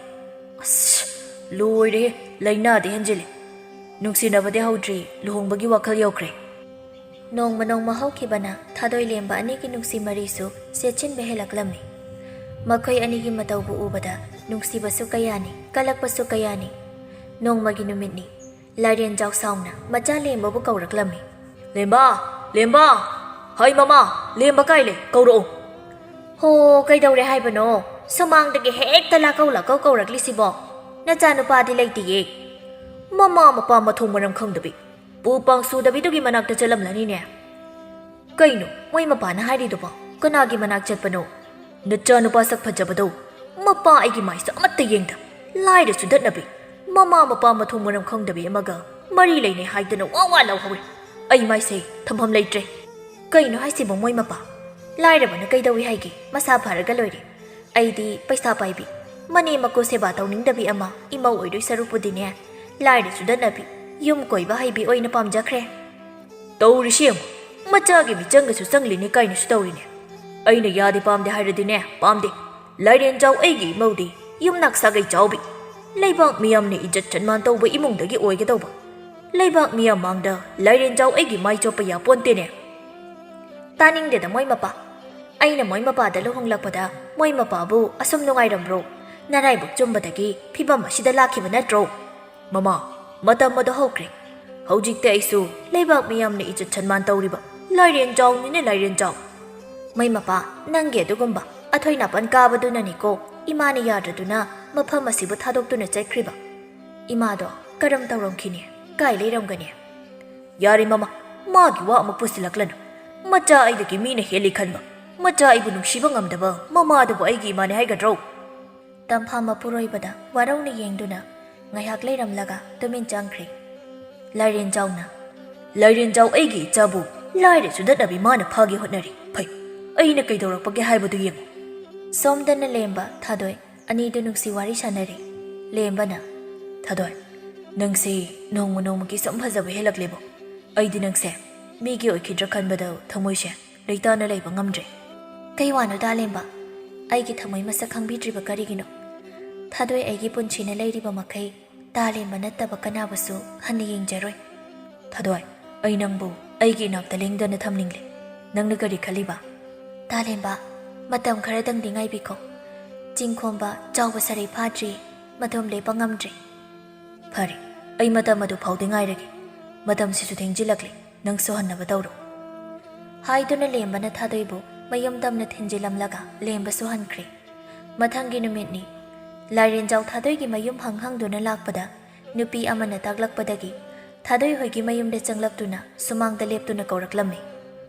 "ꯑꯁ, ꯂꯣꯏꯔꯦꯍꯦ, ꯂꯥꯏꯅꯥꯗꯤ ꯍꯦꯟꯖꯤꯜꯂꯦ꯫ ꯅꯨꯡꯁꯤꯅꯕꯗꯤ ꯍꯧꯗ꯭ꯔꯤ, ꯂꯨꯍꯣꯡꯕꯒꯤ ꯋꯥꯈꯜ ꯌꯧꯈ꯭ꯔꯦ꯫" ꯅꯣꯡꯃ ꯅꯣꯡꯃ ꯍꯧꯈꯤꯕꯅ ꯊꯥꯗꯣꯏ ꯂꯦꯝꯕ ꯑꯅꯤꯒꯤ ꯅꯨꯡꯁꯤ ꯃꯔꯤꯁꯨ ꯆꯦꯠꯁꯤꯟꯕ ꯍꯦꯜꯂꯛꯂꯝꯃꯤ꯫ ꯃꯈꯣꯏ ꯑꯅꯤꯒꯤ ꯃꯇꯧꯕꯨ ꯎꯕꯗ ꯅꯨꯡꯁꯤꯕꯁꯨ ꯀꯌꯥꯅꯤ, ꯀꯜꯂꯛꯄꯁꯨ ꯀꯌꯥꯅꯤ꯫ ꯅꯣꯡꯃꯒꯤ ꯅꯨꯃꯤꯠꯅꯤ꯫ ꯂꯥꯏꯔꯦꯟꯖꯥꯎ ꯁꯥꯎꯅ ꯃꯆꯥ ꯂꯦꯝꯕꯕꯨ ꯀꯧꯔꯛꯂꯝꯃꯤ꯫ "ꯂꯦꯝꯕ! ꯂꯦꯝꯕ! ꯍꯩ ꯃꯃꯥ, ꯂꯦꯝꯕ ꯀꯥꯏ ꯂꯩ? ꯀꯧꯔꯛꯎ!" "ꯍꯣ, ꯀꯩꯗꯧꯔꯦ ꯍꯥꯏꯕꯅꯣ? ꯁꯨꯃꯥꯡꯗꯒꯤ ꯍꯦꯛꯇ ꯂꯥꯛꯀꯧ ꯂꯥꯛꯀꯧ ꯀꯧꯔꯛꯂꯤꯁꯤꯕꯣ? ꯅꯆꯥꯅꯨꯄꯥꯗꯤ ꯂꯩꯇꯤꯌꯦ꯫" "ꯃꯃꯥ ꯃꯄꯥ ꯃꯊꯣꯡ ꯃꯔꯝ ꯈꯪꯗꯕꯤ꯫ ꯄꯨ ꯄꯥꯡ ꯁꯨꯗꯕꯤꯗꯨꯒꯤ ꯃꯅꯥꯛꯇ ꯆꯠꯂꯝꯂꯅꯤꯅꯦ꯫ ꯀꯩꯅꯣ ꯃꯣꯏ ꯃꯄꯥꯅ ꯍꯥꯏꯔꯤꯗꯨꯕꯣ? ꯀꯅꯥꯒꯤ ꯃꯅꯥꯛ ꯆꯠꯄꯅꯣ? ꯅꯆꯥꯅꯨꯄꯥ ꯁꯛ ꯐꯖꯕꯗꯣ꯫ ꯃꯄꯥ ꯑꯩꯒꯤ ꯃꯥꯏꯁꯨ ꯑꯃꯠꯇ ꯌꯦꯡꯗ꯫ ꯂꯥꯏꯔꯁꯨ ꯗꯠꯅꯕꯤ꯫ ꯃꯃꯥ ꯃꯄꯥ ꯃꯊꯣꯡ ꯃꯔꯝ ꯈꯪꯗꯕꯤ ꯑꯃꯒ ꯃꯔꯤ ꯂꯩꯅꯩ ꯍꯥꯏꯗꯅ ꯋꯥ ꯋꯥ ꯂꯥꯎꯍꯧꯔꯦ꯫ ꯑꯩ ꯃꯥꯏꯁꯦ ꯊꯝꯐꯝ ꯂꯩꯇ꯭ꯔꯦ꯫ ꯀꯩꯅꯣ ꯍꯥꯏꯁꯤꯕꯣ ꯃꯣꯏ ꯃꯄꯥ? ꯂꯥꯏꯔꯕꯅ ꯀꯩꯗꯧꯏ ꯍꯥꯏꯒꯦ? ꯃꯁꯥ ꯐꯔꯒ ꯂꯣꯏꯔꯦ꯫ ꯑꯩꯗꯤ ꯄꯩꯁꯥ ꯄꯥꯏꯕꯤ, ꯃꯅꯦ ꯃꯀꯨ ꯁꯦꯕꯥ ꯇꯧꯅꯤꯡꯗꯕꯤ ꯑꯃ ꯏꯃꯧ ꯑꯣꯏꯗꯣꯏ ꯁꯔꯨꯛꯄꯨꯗꯤꯅꯦ, ꯂꯥꯏꯔ ꯆꯨꯗꯠꯅꯕꯤ, ꯌꯨꯝ ꯀꯣꯏꯕ ꯍꯩꯕꯤ ꯑꯣꯏꯅ ꯄꯥꯝꯖꯈ꯭ꯔꯦ꯫ ꯇꯧꯔꯤꯁꯤ ꯌꯦꯡꯉꯨ, ꯃꯆꯥꯒꯤ ꯃꯤꯆꯪꯒꯁꯨ ꯆꯪꯂꯤꯅꯦ ꯀꯥꯏꯅꯁꯨ ꯇꯧꯔꯤꯅꯦ꯫ ꯑꯩꯅ ꯌꯥꯗꯦ ꯄꯥꯝꯗꯦ ꯍꯥꯏꯔꯗꯤꯅꯦ, ꯄꯥꯝꯗꯦ꯫ ꯂꯥꯏꯔꯦꯟꯖꯥꯎ ꯑꯩꯒꯤ ꯏꯃꯧꯗꯤ ꯌꯨꯝꯅꯥꯛ ꯁꯥꯒꯩ ꯆꯥꯎꯕꯤ, ꯂꯩꯕꯥꯛ ꯃꯤꯌꯥꯝꯅ ꯏꯖꯠ ꯁꯟꯃꯥꯟ ꯇꯧꯕ ꯏꯃꯨꯡꯗꯒꯤ ꯑꯣꯏꯒꯗꯧꯕ꯫ ꯂꯩꯕꯥꯛ ꯃꯤꯌꯥꯝ ꯃꯥꯡꯗ ꯂꯥꯏꯔꯦꯟꯖꯥꯎ ꯑꯩꯒꯤ ꯃꯥꯏ ꯆꯣꯞꯄ ꯌꯥꯄꯣꯟꯇꯦꯅꯦ꯫ ꯇꯥꯅꯤꯡꯗꯦꯗ ꯃꯣꯏ ꯃꯄꯥ꯫ ꯑꯩꯅ ꯃꯣꯏ ꯃꯄꯥꯗ ꯂꯨꯍꯣꯡꯂꯛꯄꯗ ꯃꯣꯏ ꯃꯄꯥꯕꯨ ꯑꯁꯨꯝ ꯅꯨꯡꯉꯥꯏꯔꯝꯕ꯭ꯔꯣ? ꯅꯔꯥꯏꯕꯛ ꯆꯨꯝꯕꯗꯒꯤ ꯐꯤꯕꯝ ꯑꯁꯤꯗ ꯂꯥꯛꯈꯤꯕ ꯅꯠꯇ꯭ꯔꯣ? ꯃꯃꯥ, ꯃꯇꯝ ꯑꯗꯨ ꯍꯧꯈ꯭ꯔꯦ꯫ ꯍꯧꯖꯤꯛꯇꯤ ꯑꯩꯁꯨ ꯂꯩꯕꯥꯛ ꯃꯤꯌꯥꯝꯅ ꯏꯖꯠ ꯁꯟꯃꯥꯟ ꯇꯧꯔꯤꯕ ꯂꯥꯏꯔꯦꯟꯖꯥꯎꯅꯤꯅꯦ, ꯂꯥꯏꯔꯦꯟꯖꯥꯎ꯫ ꯃꯩ ꯃꯄꯥ, ꯅꯪꯒꯤ ꯑꯗꯨꯒꯨꯝꯕ ꯑꯊꯣꯏ ꯅꯥꯄꯟ ꯀꯥꯕꯗꯨꯅꯅꯤꯀꯣ ꯏꯃꯥꯅ ꯌꯥꯗ꯭ꯔꯗꯨꯅ ꯃꯐꯝ ꯑꯁꯤꯕꯨ ꯊꯥꯗꯣꯛꯇꯨꯅ ꯆꯠꯈ꯭ꯔꯤꯕ꯫ ꯏꯃꯥꯗꯣ ꯀꯔꯝ ꯇꯧꯔꯝꯈꯤꯅꯤ? ꯀꯥꯏ ꯂꯩꯔꯝꯒꯅꯤ? ꯌꯥꯔꯦ ꯃꯃꯥ, ꯃꯥꯒꯤ ꯋꯥ ꯑꯃꯨꯛ ꯄꯨꯁꯤꯜꯂꯛꯂꯅꯨ꯫ ꯃꯆꯥ ꯑꯩꯗꯒꯤ ꯃꯤꯅ ꯍꯦꯜꯂꯤ ꯈꯟꯕ, ꯃꯆꯥ ꯑꯩꯕꯨ ꯅꯨꯡꯁꯤꯕ ꯉꯝꯗꯕ ꯃꯃꯥꯗꯨꯕꯨ ꯑꯩꯒꯤ ꯏꯃꯥꯅꯦ ꯍꯥꯏꯒꯗ꯭ꯔꯣ? ꯇꯝꯐꯥ ꯃꯄꯨꯔꯣꯏꯕꯗ ꯋꯥꯔꯧꯅ ꯌꯦꯡꯗꯨꯅ ꯉꯥꯏꯍꯥꯛ ꯂꯩꯔꯝꯂꯒ ꯇꯨꯃꯤꯟ ꯆꯪꯈ꯭ꯔꯦ꯫ ꯂꯥꯏꯔꯦꯟꯖꯥꯎꯅ, "ꯂꯥꯏꯔꯦꯟꯖꯥꯎ ꯑꯩꯒꯤ ꯏꯆꯥꯕꯨ ꯂꯥꯏꯔ ꯆꯨꯗꯠꯅꯕꯤ ꯃꯥꯅ ꯐꯥꯒꯦ ꯍꯣꯠꯅꯔꯤ꯫ ꯐꯩ, ꯑꯩꯅ ꯀꯩꯗꯧꯔꯛꯄꯒꯦ ꯍꯥꯏꯕꯗꯨ ꯌꯦꯡꯉꯨ꯫" ꯁꯣꯝꯗꯅ ꯂꯦꯝꯕ, ꯊꯥꯗꯣꯏ ꯑꯅꯤꯗꯨ ꯅꯨꯡꯁꯤ ꯋꯥꯔꯤ ꯁꯥꯟꯅꯔꯤ꯫ ꯂꯦꯝꯕꯅ, "ꯊꯥꯗꯣꯏ, ꯅꯪꯁꯦ ꯅꯣꯡꯃ ꯅꯣꯡꯃꯒꯤ ꯁꯨꯝ ꯐꯖꯕ ꯍꯦꯜꯂꯛꯂꯦꯕꯣ꯫ ꯑꯩꯗꯤ ꯅꯪꯁꯦ ꯃꯤꯒꯤ ꯑꯣꯏꯈꯤꯗ꯭ꯔꯥ ꯈꯟꯕꯗ ꯊꯃꯣꯏꯁꯦ ꯂꯩꯇꯥꯅ ꯂꯩꯕ ꯉꯝꯗ꯭ꯔꯦ꯫" "ꯀꯩ ꯋꯥꯅꯣ ꯗꯥ ꯂꯦꯝꯕ? ꯑꯩꯒꯤ ꯊꯃꯣꯏ ꯃꯁꯛ ꯈꯪꯕꯤꯗ꯭ꯔꯤꯕ ꯀꯔꯤꯒꯤꯅꯣ? ꯊꯥꯗꯣꯏ ꯑꯩꯒꯤ ꯄꯨꯟꯁꯤꯅ ꯂꯩꯔꯤꯕ ꯃꯈꯩ ꯗꯥ ꯂꯦꯝꯕ ꯅꯠꯇꯕ ꯀꯅꯥꯕꯨꯁꯨ ꯍꯟꯅ ꯌꯦꯡꯖꯔꯣꯏ꯫" "ꯊꯥꯗꯣꯏ, ꯑꯩ ꯅꯪꯕꯨ ꯑꯩꯒꯤ ꯏꯅꯥꯛꯇ ꯂꯦꯡꯗꯅ ꯊꯝꯅꯤꯡꯂꯦ꯫ ꯅꯪꯅ ꯀꯔꯤ ꯈꯜꯂꯤꯕ?" "ꯗꯥ ꯂꯦꯝꯕ, ꯃꯇꯝ ꯈꯔꯗꯪꯗꯤ ꯉꯥꯏꯕꯤꯈꯣ꯫ ꯆꯤꯡꯈꯣꯝꯕ ꯆꯥꯎꯕ ꯁꯔꯩ ꯐꯥꯗ꯭ꯔꯤ, ꯃꯗꯣꯝ ꯂꯦꯞꯄ ꯉꯝꯗ꯭ꯔꯤ꯫" "ꯐꯔꯦ, ꯑꯩ ꯃꯇꯝ ꯑꯗꯨ ꯐꯥꯎꯗꯤ ꯉꯥꯏꯔꯒꯦ꯫ ꯃꯇꯝꯁꯤꯁꯨ ꯊꯦꯡꯖꯤꯜꯂꯛꯂꯦ, ꯅꯪꯁꯨ ꯍꯟꯅꯕ ꯇꯧꯔꯣ꯫" ꯍꯥꯏꯗꯨꯅ ꯂꯦꯝꯕꯅ ꯊꯥꯗꯣꯏꯕꯨ ꯃꯌꯨꯝ ꯇꯝꯅ ꯊꯤꯟꯖꯤꯜꯂꯝꯂꯒ ꯂꯦꯝꯕꯁꯨ ꯍꯟꯈ꯭ꯔꯦ꯫ ꯃꯊꯪꯒꯤ ꯅꯨꯃꯤꯠꯅꯤ꯫ ꯂꯥꯏꯔꯦꯟꯖꯥꯎ ꯊꯥꯗꯣꯏꯒꯤ ꯃꯌꯨꯝ ꯍꯪ ꯍꯪꯗꯨꯅ ꯂꯥꯛꯄꯗ ꯅꯨꯄꯤ ꯑꯃꯅ ꯇꯥꯛꯂꯛꯄꯗꯒꯤ ꯊꯥꯗꯣꯏ ꯍꯣꯏꯒꯤ ꯃꯌꯨꯝꯗ ꯆꯪꯂꯛꯇꯨꯅ ꯁꯨꯃꯥꯡꯗ ꯂꯦꯞꯇꯨꯅ ꯀꯧꯔꯛꯂꯝꯃꯤ꯫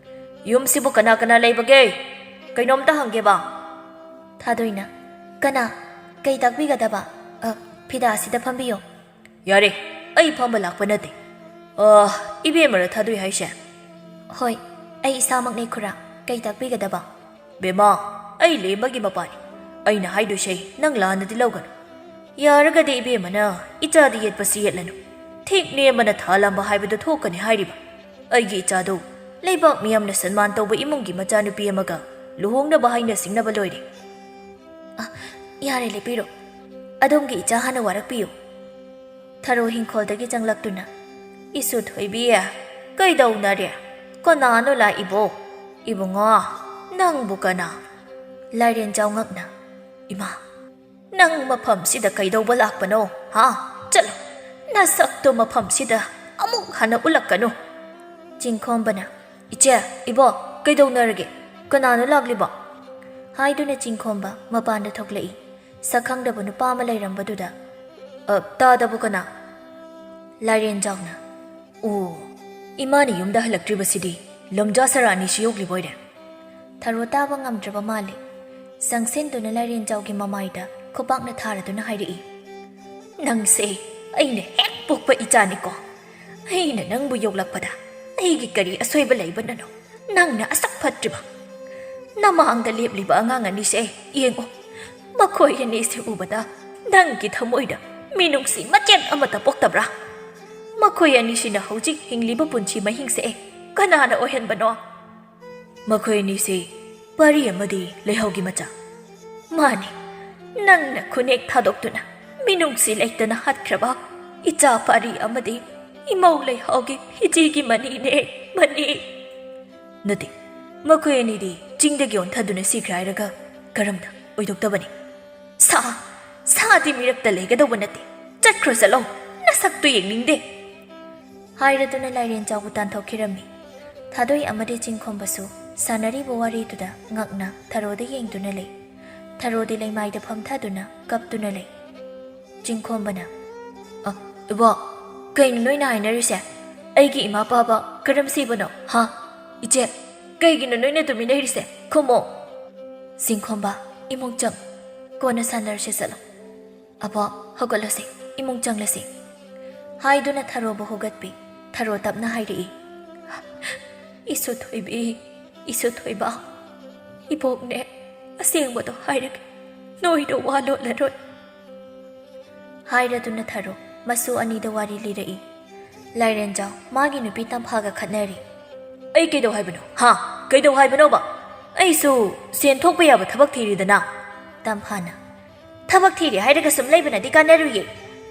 "ꯌꯨꯝꯁꯤꯕꯨ ꯀꯅꯥ ꯀꯅꯥ ꯂꯩꯕꯒꯦ? ꯀꯩꯅꯣꯝꯇ ꯍꯪꯒꯦꯕ꯫" ꯊꯥꯗꯣꯏꯅ, "ꯀꯅꯥ? ꯀꯩ ꯇꯥꯛꯄꯤꯒꯗꯕ? ꯑ, ꯐꯤꯗꯥ ꯑꯁꯤꯗ ꯐꯝꯕꯤꯌꯣ꯫ ꯌꯥꯔꯦ, ꯑꯩ ꯐꯝꯕ ꯂꯥꯛꯄ ꯅꯠꯇꯦ꯫ ꯑ, ꯏꯕꯦꯝꯃꯔ ꯊꯥꯗꯣꯏ ꯍꯥꯏꯁꯦ? ꯍꯣꯏ, ꯑꯩ ꯏꯁꯥꯃꯛꯅꯦ ꯈꯨꯔꯥ꯫ ꯀꯩ ꯇꯥꯛꯄꯤꯒꯗꯕ? ꯕꯦꯝꯃ, ꯑꯩ ꯂꯦꯝꯕꯒꯤ ꯃꯄꯥꯅꯤ꯫ ꯑꯩꯅ ꯍꯥꯏꯗꯣꯏꯁꯦ ꯅꯪ ꯂꯥꯟꯅꯗꯤ ꯂꯧꯒꯅꯨ꯫ ꯌꯥꯔꯒꯗꯤ ꯏꯕꯦꯝꯃꯅ ꯏꯆꯥꯗꯤ ꯌꯦꯠꯄꯁꯤ ꯌꯦꯠꯂꯅꯨ꯫ ꯊꯦꯛ ꯅꯦꯝꯕꯅ ꯊꯥ ꯂꯥꯝꯕ ꯍꯥꯏꯕꯗꯨ ꯊꯣꯛꯀꯅꯤ ꯍꯥꯏꯔꯤꯕ꯫ ꯑꯩꯒꯤ ꯏꯆꯥꯗꯨ ꯂꯩꯕꯥꯛ ꯃꯤꯌꯥꯝꯅ ꯁꯟꯃꯥꯟ ꯇꯧꯕ ꯏꯃꯨꯡꯒꯤ ꯃꯆꯥꯅꯨꯄꯤ ꯑꯃꯒ ꯂꯨꯍꯣꯡꯅꯕ ꯍꯥꯏꯅ ꯁꯤꯡꯅꯕ ꯂꯣꯏꯔꯦ꯫ ꯑ, ꯌꯥꯔꯦ, ꯂꯦꯞꯄꯤꯔꯣ꯫ ꯑꯗꯣꯝꯒꯤ ꯏꯆꯥ ꯍꯥꯟꯅ ꯋꯥꯔꯛꯄꯤꯌꯨ꯫ ꯊꯔꯣ ꯍꯤꯡꯈꯣꯜꯗꯒꯤ ꯆꯪꯂꯛꯇꯨꯅ, "ꯏꯁꯨ ꯊꯣꯏꯕꯤ, ꯀꯩꯗꯧꯅꯔꯦ? ꯀꯅꯥꯅꯣ ꯂꯥꯛꯏꯕꯣ? ꯏꯕꯨꯡꯉꯣ, ꯅꯪꯕꯨ ꯀꯅꯥ?" ꯂꯥꯏꯔꯦꯟꯖꯥꯎ ꯉꯛꯅ, "ꯏꯃꯥ, ꯅꯪ ꯃꯐꯝꯁꯤꯗ ꯀꯩꯗꯧꯕ ꯂꯥꯛꯄꯅꯣ, ꯍꯥ? ꯆꯠꯂꯣ, ꯅꯁꯛꯇꯣ ꯃꯐꯝꯁꯤꯗ ꯑꯃꯨꯛ ꯍꯟꯅ ꯎꯠꯂꯛꯀꯅꯨ!" ꯆꯤꯡꯈꯣꯝꯕꯅ, "ꯏꯆꯦ, ꯏꯕꯣ, ꯀꯩꯗꯧꯅꯔꯒꯦ? ꯀꯅꯥꯅꯣ ꯂꯥꯛꯂꯤꯕꯣ?" ꯍꯥꯏꯗꯨꯅ ꯆꯤꯡꯈꯣꯝꯕ ꯃꯄꯥꯟꯗ ꯊꯣꯛꯂꯛꯏ꯫ ꯁꯛꯈꯪꯗꯕ ꯅꯨꯄꯥ ꯑꯃ ꯂꯩꯔꯝꯕꯗꯨꯗ, "ꯑ, ꯇꯥꯗꯕꯣ ꯀꯅꯥ?" ꯂꯥꯏꯔꯦꯟꯖꯥꯎꯅ, "ꯑꯣ, ꯏꯃꯥꯅ ꯌꯨꯝꯗ ꯍꯜꯂꯛꯇ꯭ꯔꯤꯕꯁꯤꯗꯤ ꯂꯣꯝꯖꯥ ꯁꯔꯥꯅꯤꯁꯤ ꯌꯣꯛꯂꯤꯕꯣꯏꯔꯦ?" ꯊꯔꯣ ꯇꯥꯕ ꯉꯝꯗ꯭ꯔꯕ ꯃꯥꯜꯂꯦ꯫ ꯆꯪꯁꯤꯟꯗꯨꯅ ꯂꯥꯏꯔꯦꯟꯖꯥꯎꯒꯤ ꯃꯃꯥꯏꯗ ꯈꯨꯄꯥꯛꯅ ꯊꯥꯔꯗꯨꯅ ꯍꯥꯏꯔꯛꯏ, "ꯅꯪꯁꯦ ꯑꯩꯅ ꯍꯦꯛ ꯄꯣꯛꯄ ꯏꯆꯥꯅꯤꯀꯣ꯫ ꯑꯩꯅ ꯅꯪꯕꯨ ꯌꯣꯛꯂꯛꯄꯗ ꯑꯩꯒꯤ ꯀꯔꯤ ꯑꯁꯣꯏꯕ ꯂꯩꯕꯅꯅꯣ ꯅꯪꯅ ꯑꯁꯨꯛ ꯐꯠꯇ꯭ꯔꯤꯕ? ꯅꯃꯥꯡꯗ ꯂꯦꯞꯂꯤꯕ ꯑꯉꯥꯡ ꯑꯅꯤꯁꯦ ꯌꯦꯡꯉꯨ꯫ ꯃꯈꯣꯏ ꯑꯅꯤꯁꯤ ꯎꯕꯗ ꯅꯪꯒꯤ ꯊꯃꯣꯏꯗ ꯃꯤꯅꯨꯡꯁꯤ ꯃꯆꯦꯠ ꯑꯃꯠꯇ ꯄꯣꯛꯇꯕ꯭ꯔꯥ? ꯃꯈꯣꯏ ꯑꯅꯤꯁꯤꯅ ꯍꯧꯖꯤꯛ ꯍꯤꯡꯂꯤꯕ ꯄꯨꯟꯁꯤ ꯃꯍꯤꯡꯁꯦ ꯀꯅꯥꯅ ꯑꯣꯏꯍꯟꯕꯅꯣ?" "ꯃꯈꯣꯏ ꯑꯅꯤꯁꯤ ꯄꯥꯔꯤ ꯑꯃꯗꯤ ꯂꯩꯍꯥꯎꯒꯤ ꯃꯆꯥ꯫" "ꯃꯥꯅꯤ, ꯅꯪꯅ ꯈꯨꯅꯦꯛ ꯊꯥꯗꯣꯛꯇꯨꯅ ꯃꯤꯅꯨꯡꯁꯤ ꯂꯩꯇꯅ ꯍꯥꯠꯈ꯭ꯔꯕ ꯏꯆꯥ ꯄꯥꯔꯤ ꯑꯃꯗꯤ ꯏꯃꯧ ꯂꯩꯍꯥꯎꯒꯤ ꯐꯤꯖꯤꯒꯤ ꯃꯅꯤꯅꯦ, ꯃꯅꯤ!" "ꯅꯠꯇꯦ, ꯃꯈꯣꯏ ꯑꯅꯤꯗꯤ ꯆꯤꯡꯗꯒꯤ ꯑꯣꯟꯊꯗꯨꯅ ꯁꯤꯈ꯭ꯔꯦ ꯍꯥꯏꯔꯒ ꯀꯔꯝꯅ ꯑꯣꯏꯊꯣꯛꯇꯕꯅꯤ?" "ꯁꯥ, ꯁꯥꯗꯤ ꯃꯤꯔꯛꯇ ꯂꯩꯒꯗꯧꯕ ꯅꯠꯇꯦ꯫ ꯆꯠꯈ꯭ꯔꯣ, ꯆꯠꯂꯣ꯫ ꯅꯁꯛꯇꯨ ꯌꯦꯡꯅꯤꯡꯗꯦ!" ꯍꯥꯏꯔꯗꯨꯅ ꯂꯥꯏꯔꯦꯟꯖꯥꯎꯕꯨ ꯇꯥꯟꯊꯣꯛꯈꯤꯔꯝꯃꯤ꯫ ꯊꯥꯗꯣꯏ ꯑꯃꯗꯤ ꯆꯤꯡꯈꯣꯝꯕꯁꯨ ꯁꯥꯟꯅꯔꯤꯕ ꯋꯥꯔꯤꯗꯨꯗ ꯉꯛꯅ ꯊꯔꯣꯗ ꯌꯦꯡꯗꯨꯅ ꯂꯩ꯫ ꯊꯔꯣꯗꯤ ꯂꯩꯃꯥꯏꯗ ꯐꯝꯊꯗꯨꯅ ꯀꯞꯇꯨꯅ ꯂꯩ꯫ ꯆꯤꯡꯈꯣꯝꯕꯅ, "ꯑ, ꯏꯕꯣ, ꯀꯩꯅꯣ ꯅꯣꯏꯅ ꯍꯥꯏꯅꯔꯤꯁꯦ? ꯑꯩꯒꯤ ꯏꯃꯥ ꯄꯥꯕ ꯀꯔꯝ ꯁꯤꯕꯅꯣ, ꯍꯥ? ꯏꯆꯦ, ꯀꯩꯒꯤꯅꯣ ꯅꯣꯏꯅ ꯇꯨꯃꯤꯟ ꯂꯩꯔꯤꯁꯦ? ꯈꯨꯝꯃꯣ!" ꯆꯤꯡꯈꯣꯝꯕ, ꯏꯃꯨꯡ ꯆꯪ꯫ ꯀꯣꯟꯅ ꯁꯥꯟꯅꯔꯁꯦ, ꯆꯠꯂꯣ꯫ ꯑꯕꯣ, ꯍꯧꯒꯠꯂꯁꯦ, ꯏꯃꯨꯡ ꯆꯪꯂꯁꯦ꯫ ꯍꯥꯏꯗꯨꯅ ꯊꯔꯣꯕꯨ ꯍꯧꯒꯠꯄꯤ꯫ ꯊꯔꯣ ꯇꯞꯅ ꯍꯥꯏꯔꯛꯏ, "ꯏꯁꯨ ꯊꯣꯏꯕꯤ, ꯏꯁꯨ ꯊꯣꯏꯕ, ꯏꯕꯣꯛꯅꯦ, ꯑꯁꯦꯡꯕꯗꯣ ꯍꯥꯏꯔꯒꯦ, ꯅꯣꯏꯗ ꯋꯥ ꯂꯣꯠꯂꯔꯣꯏ"꯫ ꯍꯥꯏꯔꯗꯨꯅ ꯊꯔꯣ ꯃꯁꯨ ꯑꯅꯤꯗ ꯋꯥꯔꯤ ꯂꯤꯔꯛꯏ꯫ ꯂꯥꯏꯔꯦꯟꯖꯥꯎ ꯃꯥꯒꯤ ꯅꯨꯄꯤ ꯇꯝꯐꯥꯒ ꯈꯠꯅꯔꯤ꯫ "ꯑꯩ ꯀꯩꯗꯧ ꯍꯥꯏꯕꯅꯣ? ꯍꯥ? ꯀꯩꯗꯧ ꯍꯥꯏꯕꯅꯣꯕ? ꯑꯩꯁꯨ ꯁꯦꯟ ꯊꯣꯛꯄ ꯌꯥꯕ ꯊꯕꯛ ꯊꯤꯔꯤꯗꯅ"꯫ ꯇꯝꯐꯥꯅ, "ꯊꯕꯛ ꯊꯤꯔꯤ ꯍꯥꯏꯔꯒ ꯁꯨꯝ ꯂꯩꯕꯅꯗꯤ ꯀꯥꯟꯅꯔꯨꯏꯌꯦ꯫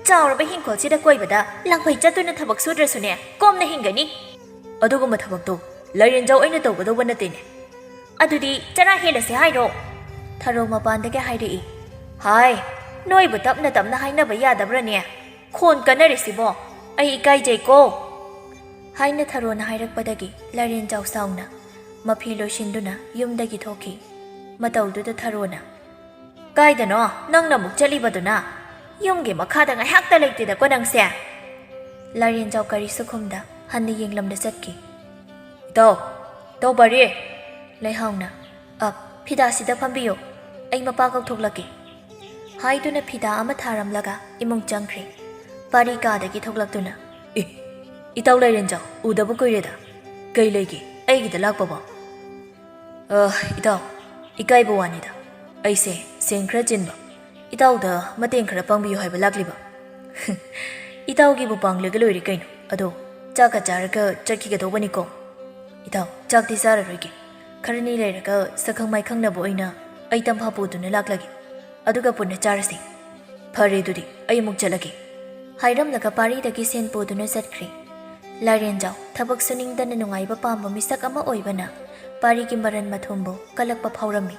ꯆꯥꯎꯔꯕ ꯍꯤꯡꯈꯣꯜꯁꯤꯗ ꯀꯣꯏꯕꯗ ꯂꯥꯡꯐꯩ ꯆꯠꯇꯨꯅ ꯊꯕꯛ ꯁꯨꯗ꯭ꯔꯁꯨꯅꯦ, ꯀꯣꯝꯅ ꯍꯤꯡꯒꯅꯤ"꯫ "ꯑꯗꯨꯒꯨꯝꯕ ꯊꯕꯛꯇꯣ ꯂꯥꯏꯔꯦꯟꯖꯥꯎ ꯑꯩꯅ ꯇꯧꯒꯗꯧꯕ ꯅꯠꯇꯦꯅꯦ"꯫ "ꯑꯗꯨꯗꯤ ꯆꯔꯥ ꯍꯦꯜꯂꯁꯦ ꯍꯥꯏꯔꯣ?" ꯊꯔꯣ ꯃꯄꯥꯟꯗꯒꯤ ꯍꯥꯏꯔꯛꯏ꯫ "ꯍꯥꯏ, ꯅꯣꯏꯕꯨ ꯇꯞꯅ ꯇꯞꯅ ꯍꯥꯏꯅꯕ ꯌꯥꯗꯕ꯭ꯔꯅꯦ? ꯈꯣꯟ ꯀꯟꯅꯔꯤꯁꯤꯕꯣ? ꯑꯩ ꯏꯀꯥꯏꯖꯩꯀꯣ"꯫ ꯍꯥꯏꯅ ꯊꯔꯣꯅ ꯍꯥꯏꯔꯛꯄꯗꯒꯤ ꯂꯥꯏꯔꯦꯟꯖꯥꯎ ꯁꯥꯎꯅ ꯃꯐꯤ ꯂꯣꯏꯁꯤꯟꯗꯨꯅ ꯌꯨꯝꯗꯒꯤ ꯊꯣꯛꯈꯤ꯫ ꯃꯇꯧꯗꯨꯗ ꯊꯔꯣꯅ, "ꯀꯥꯏꯗꯅꯣ ꯅꯪꯅ ꯑꯃꯨꯛ ꯆꯠꯂꯤꯕꯗꯨꯅ? ꯌꯨꯝꯒꯤ ꯃꯈꯥꯗ ꯉꯥꯏꯍꯥꯛꯇ ꯂꯩꯇꯦꯗꯀꯣ ꯅꯪꯁꯦ"꯫ ꯂꯥꯏꯔꯦꯟꯖꯥꯎ ꯀꯔꯤꯁꯨ ꯈꯨꯝꯗ ꯍꯟꯅ ꯌꯦꯡꯂꯝꯗ ꯆꯠꯈꯤ꯫ "ꯏꯇꯥꯎ, ꯏꯇꯥꯎ ꯄꯥꯔꯤ!" ꯂꯩꯍꯥꯎꯅ, "ꯑ, ꯐꯤꯗꯥꯁꯤꯗ ꯐꯝꯕꯤꯌꯨ, ꯑꯩ ꯃꯄꯥ ꯀꯧꯊꯣꯛꯂꯛꯀꯦ" ꯍꯥꯏꯗꯨꯅ ꯐꯤꯗꯥ ꯑꯃ ꯊꯥꯔꯝꯂꯒ ꯏꯃꯨꯡ ꯆꯪꯈ꯭ꯔꯦ꯫ ꯄꯥꯔꯤ ꯀꯥꯗꯒꯤ ꯊꯣꯛꯂꯛꯇꯨꯅ, "ꯑꯦ, ꯏꯇꯥꯎ ꯂꯥꯏꯔꯦꯟꯖꯥꯎ, ꯎꯗꯕ ꯀꯨꯏꯔꯦꯗ꯫ ꯀꯩ ꯂꯩꯒꯦ ꯑꯩꯒꯤꯗ ꯂꯥꯛꯄꯕꯣ?" "ꯑ, ꯏꯇꯥꯎ, ꯏꯀꯥꯏꯕ ꯋꯥꯅꯤꯗ꯫ ꯑꯩꯁꯦ ꯁꯦꯟ ꯈꯔ ꯆꯤꯟꯕ, ꯏꯇꯥꯎꯗ ꯃꯇꯦꯡ ꯈꯔ ꯄꯥꯡꯕꯤꯌꯨ ꯍꯥꯏꯕ ꯂꯥꯛꯂꯤꯕ"꯫ "ꯏꯇꯥꯎꯒꯤꯕꯨ ꯄꯥꯡꯂꯒ ꯂꯣꯏꯔꯦ ꯀꯩꯅꯣ꯫ ꯑꯗꯣ ꯆꯥꯛꯀ ꯆꯥꯔꯒ ꯆꯠꯈꯤꯒꯗꯧꯕꯅꯤꯀꯣ꯫ ꯏꯇꯥꯎ, ꯆꯥꯛꯇꯤ ꯆꯥꯔꯔꯣꯏꯒꯦ꯫ ꯈꯔꯅꯤ ꯂꯩꯔꯒ ꯁꯛꯈꯪ ꯃꯥꯏꯈꯪꯅꯕ ꯑꯣꯏꯅ ꯑꯩ ꯇꯝꯐꯥ ꯄꯨꯗꯨꯅ ꯂꯥꯛꯂꯒꯦ꯫ ꯑꯗꯨꯒ ꯄꯨꯟꯅ ꯆꯥꯔꯁꯤ"꯫ "ꯐꯔꯦ, ꯑꯗꯨꯗꯤ ꯑꯩ ꯑꯃꯨꯛ ꯆꯠꯂꯒꯦ"꯫ ꯍꯥꯏꯔꯝꯂꯒ ꯄꯥꯔꯤꯗꯒꯤ ꯁꯦꯟ ꯄꯨꯗꯨꯅ ꯆꯠꯈ꯭ꯔꯦ꯫ ꯂꯥꯏꯔꯦꯟꯖꯥꯎ ꯊꯕꯛ ꯁꯨꯅꯤꯡꯗꯅ ꯅꯨꯡꯉꯥꯏꯕ ꯄꯥꯝꯕ ꯃꯤꯁꯛ ꯑꯃ ꯑꯣꯏꯕꯅ ꯄꯥꯔꯤꯒꯤ ꯃꯔꯟ ꯃꯊꯨꯝꯕꯨ ꯀꯜꯂꯛꯄ ꯐꯥꯎꯔꯝꯃꯤ꯫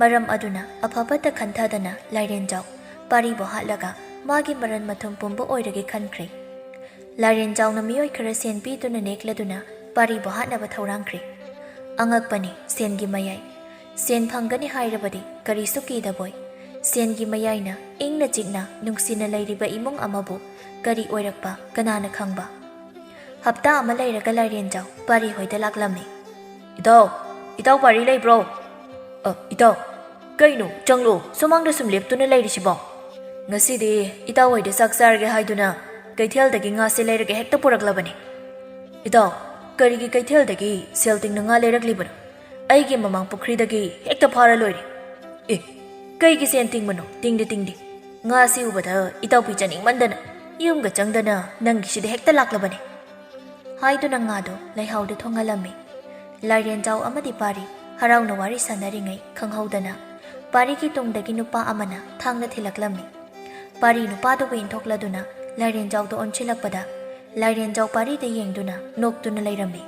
ꯃꯔꯝ ꯑꯗꯨꯅ ꯑꯐ ꯐꯠꯇ ꯈꯟꯊꯗꯅ ꯂꯥꯏꯔꯦꯟꯖꯥꯎ ꯄꯥꯔꯤꯕꯨ ꯍꯥꯠꯂꯒ ꯃꯥꯒꯤ ꯃꯔꯟ ꯃꯊꯨꯝ ꯄꯨꯝꯕ ꯑꯣꯏꯔꯒꯦ ꯈꯟꯈ꯭ꯔꯦ꯫ ꯂꯥꯏꯔꯦꯟꯖꯥꯎꯅ ꯃꯤꯑꯣꯏ ꯈꯔ ꯁꯦꯟ ꯄꯤꯗꯨꯅ ꯅꯦꯛꯂꯗꯨꯅ ꯄꯥꯔꯤꯕꯨ ꯍꯥꯠꯅꯕ ꯊꯧꯔꯥꯡꯈ꯭ꯔꯦ꯫ ꯑꯉꯛꯄꯅꯤ ꯁꯦꯟꯒꯤ ꯃꯌꯥꯏ꯫ ꯁꯦꯟ ꯐꯪꯒꯅꯤ ꯍꯥꯏꯔꯕꯗꯤ ꯀꯔꯤꯁꯨ ꯀꯤꯗꯕꯣꯏ꯫ ꯁꯦꯟꯒꯤ ꯃꯌꯥꯏꯅ ꯏꯪꯅ ꯆꯤꯛꯅ ꯅꯨꯡꯁꯤꯅ ꯂꯩꯔꯤꯕ ꯏꯃꯨꯡ ꯑꯃꯕꯨ ꯀꯔꯤ ꯑꯣꯏꯔꯛꯄ ꯀꯅꯥꯅ ꯈꯪꯕ? ꯍꯞꯇꯥ ꯑꯃ ꯂꯩꯔꯒ ꯂꯥꯏꯔꯦꯟꯖꯥꯎ ꯄꯥꯔꯤ ꯍꯣꯏꯗ ꯂꯥꯛꯂꯝꯃꯤ꯫ "ꯏꯇꯥꯎ, ꯏꯇꯥꯎ ꯄꯥꯔꯤ ꯂꯩꯕ꯭ꯔꯣ?" "ꯑ, ꯏꯇꯥꯎ, ꯀꯩꯅꯣ, ꯆꯪꯂꯣ, ꯁꯨꯃꯥꯡꯗ ꯁꯨꯝ ꯂꯦꯞꯇꯨꯅ ꯂꯩꯔꯤꯁꯤꯕꯣ?" "ꯉꯁꯤꯗꯤ ꯏꯇꯥꯎ ꯍꯣꯏꯗ ꯆꯥꯛ ꯆꯥꯔꯒꯦ ꯍꯥꯏꯗꯨꯅ ꯀꯩꯊꯦꯜꯗꯒꯤ ꯉꯥꯁꯦ ꯂꯩꯔꯒ ꯍꯦꯛꯇ ꯄꯨꯔꯛꯂꯕꯅꯦ꯫ "ꯏꯇꯥꯎ, ꯀꯔꯤꯒꯤ ꯀꯩꯊꯦꯜꯗꯒꯤ ꯁꯦꯜ ꯇꯤꯡꯅ ꯉꯥ ꯂꯩꯔꯛꯂꯤꯕꯅꯣ? ꯑꯩꯒꯤ ꯃꯃꯥꯡ ꯄꯨꯈ꯭ꯔꯤꯗꯒꯤ ꯍꯦꯛꯇ ꯐꯥꯔ ꯂꯣꯏꯔꯦ꯫" "ꯑꯦ, ꯀꯩꯒꯤ ꯁꯦꯟ ꯇꯤꯡꯕꯅꯣ? ꯇꯤꯡꯗꯦ, ꯇꯤꯡꯗꯦ꯫ ꯉꯥꯁꯤ ꯎꯕꯗ ꯏꯇꯥꯎꯕꯤ ꯆꯥꯅꯤꯡꯃꯟꯗꯅ ꯌꯨꯝꯒ ꯆꯪꯗꯅ ꯅꯪꯒꯤꯁꯤꯗ ꯍꯦꯛꯇ ꯂꯥꯛꯂꯕꯅꯦ꯫" ꯍꯥꯏꯗꯨꯅ ꯉꯥꯗꯨ ꯂꯩꯍꯥꯎꯗ ꯊꯣꯡꯍꯜꯂꯝꯃꯤ꯫ ꯂꯥꯏꯔꯦꯟꯖꯥꯎ ꯑꯃꯗꯤ ꯄꯥꯔꯤ ꯍꯔꯥꯎꯅ ꯋꯥꯔꯤ ꯁꯥꯟꯅꯔꯤꯉꯩ ꯈꯪꯍꯧꯗꯅ ꯄꯥꯔꯤꯒꯤ ꯇꯨꯡꯗꯒꯤ ꯅꯨꯄꯥ ꯑꯃꯅ ꯊꯥꯡꯅ ꯊꯤꯜꯂꯛꯂꯝꯃꯤ꯫ ꯄꯥꯔꯤ ꯅꯨꯄꯥꯗꯨꯕꯨ ꯏꯟꯊꯣꯛꯂꯗꯨꯅ ꯂꯥꯏꯔꯦꯟꯖꯥꯎꯗ ꯑꯣꯟꯁꯤꯜꯂꯛꯄꯗ ꯂꯥꯏꯔꯦꯟꯖꯥꯎ ꯄꯥꯔꯤꯗ ꯌꯦꯡꯗꯨꯅ ꯅꯣꯛꯇꯨꯅ ꯂꯩꯔꯝꯃꯤ꯫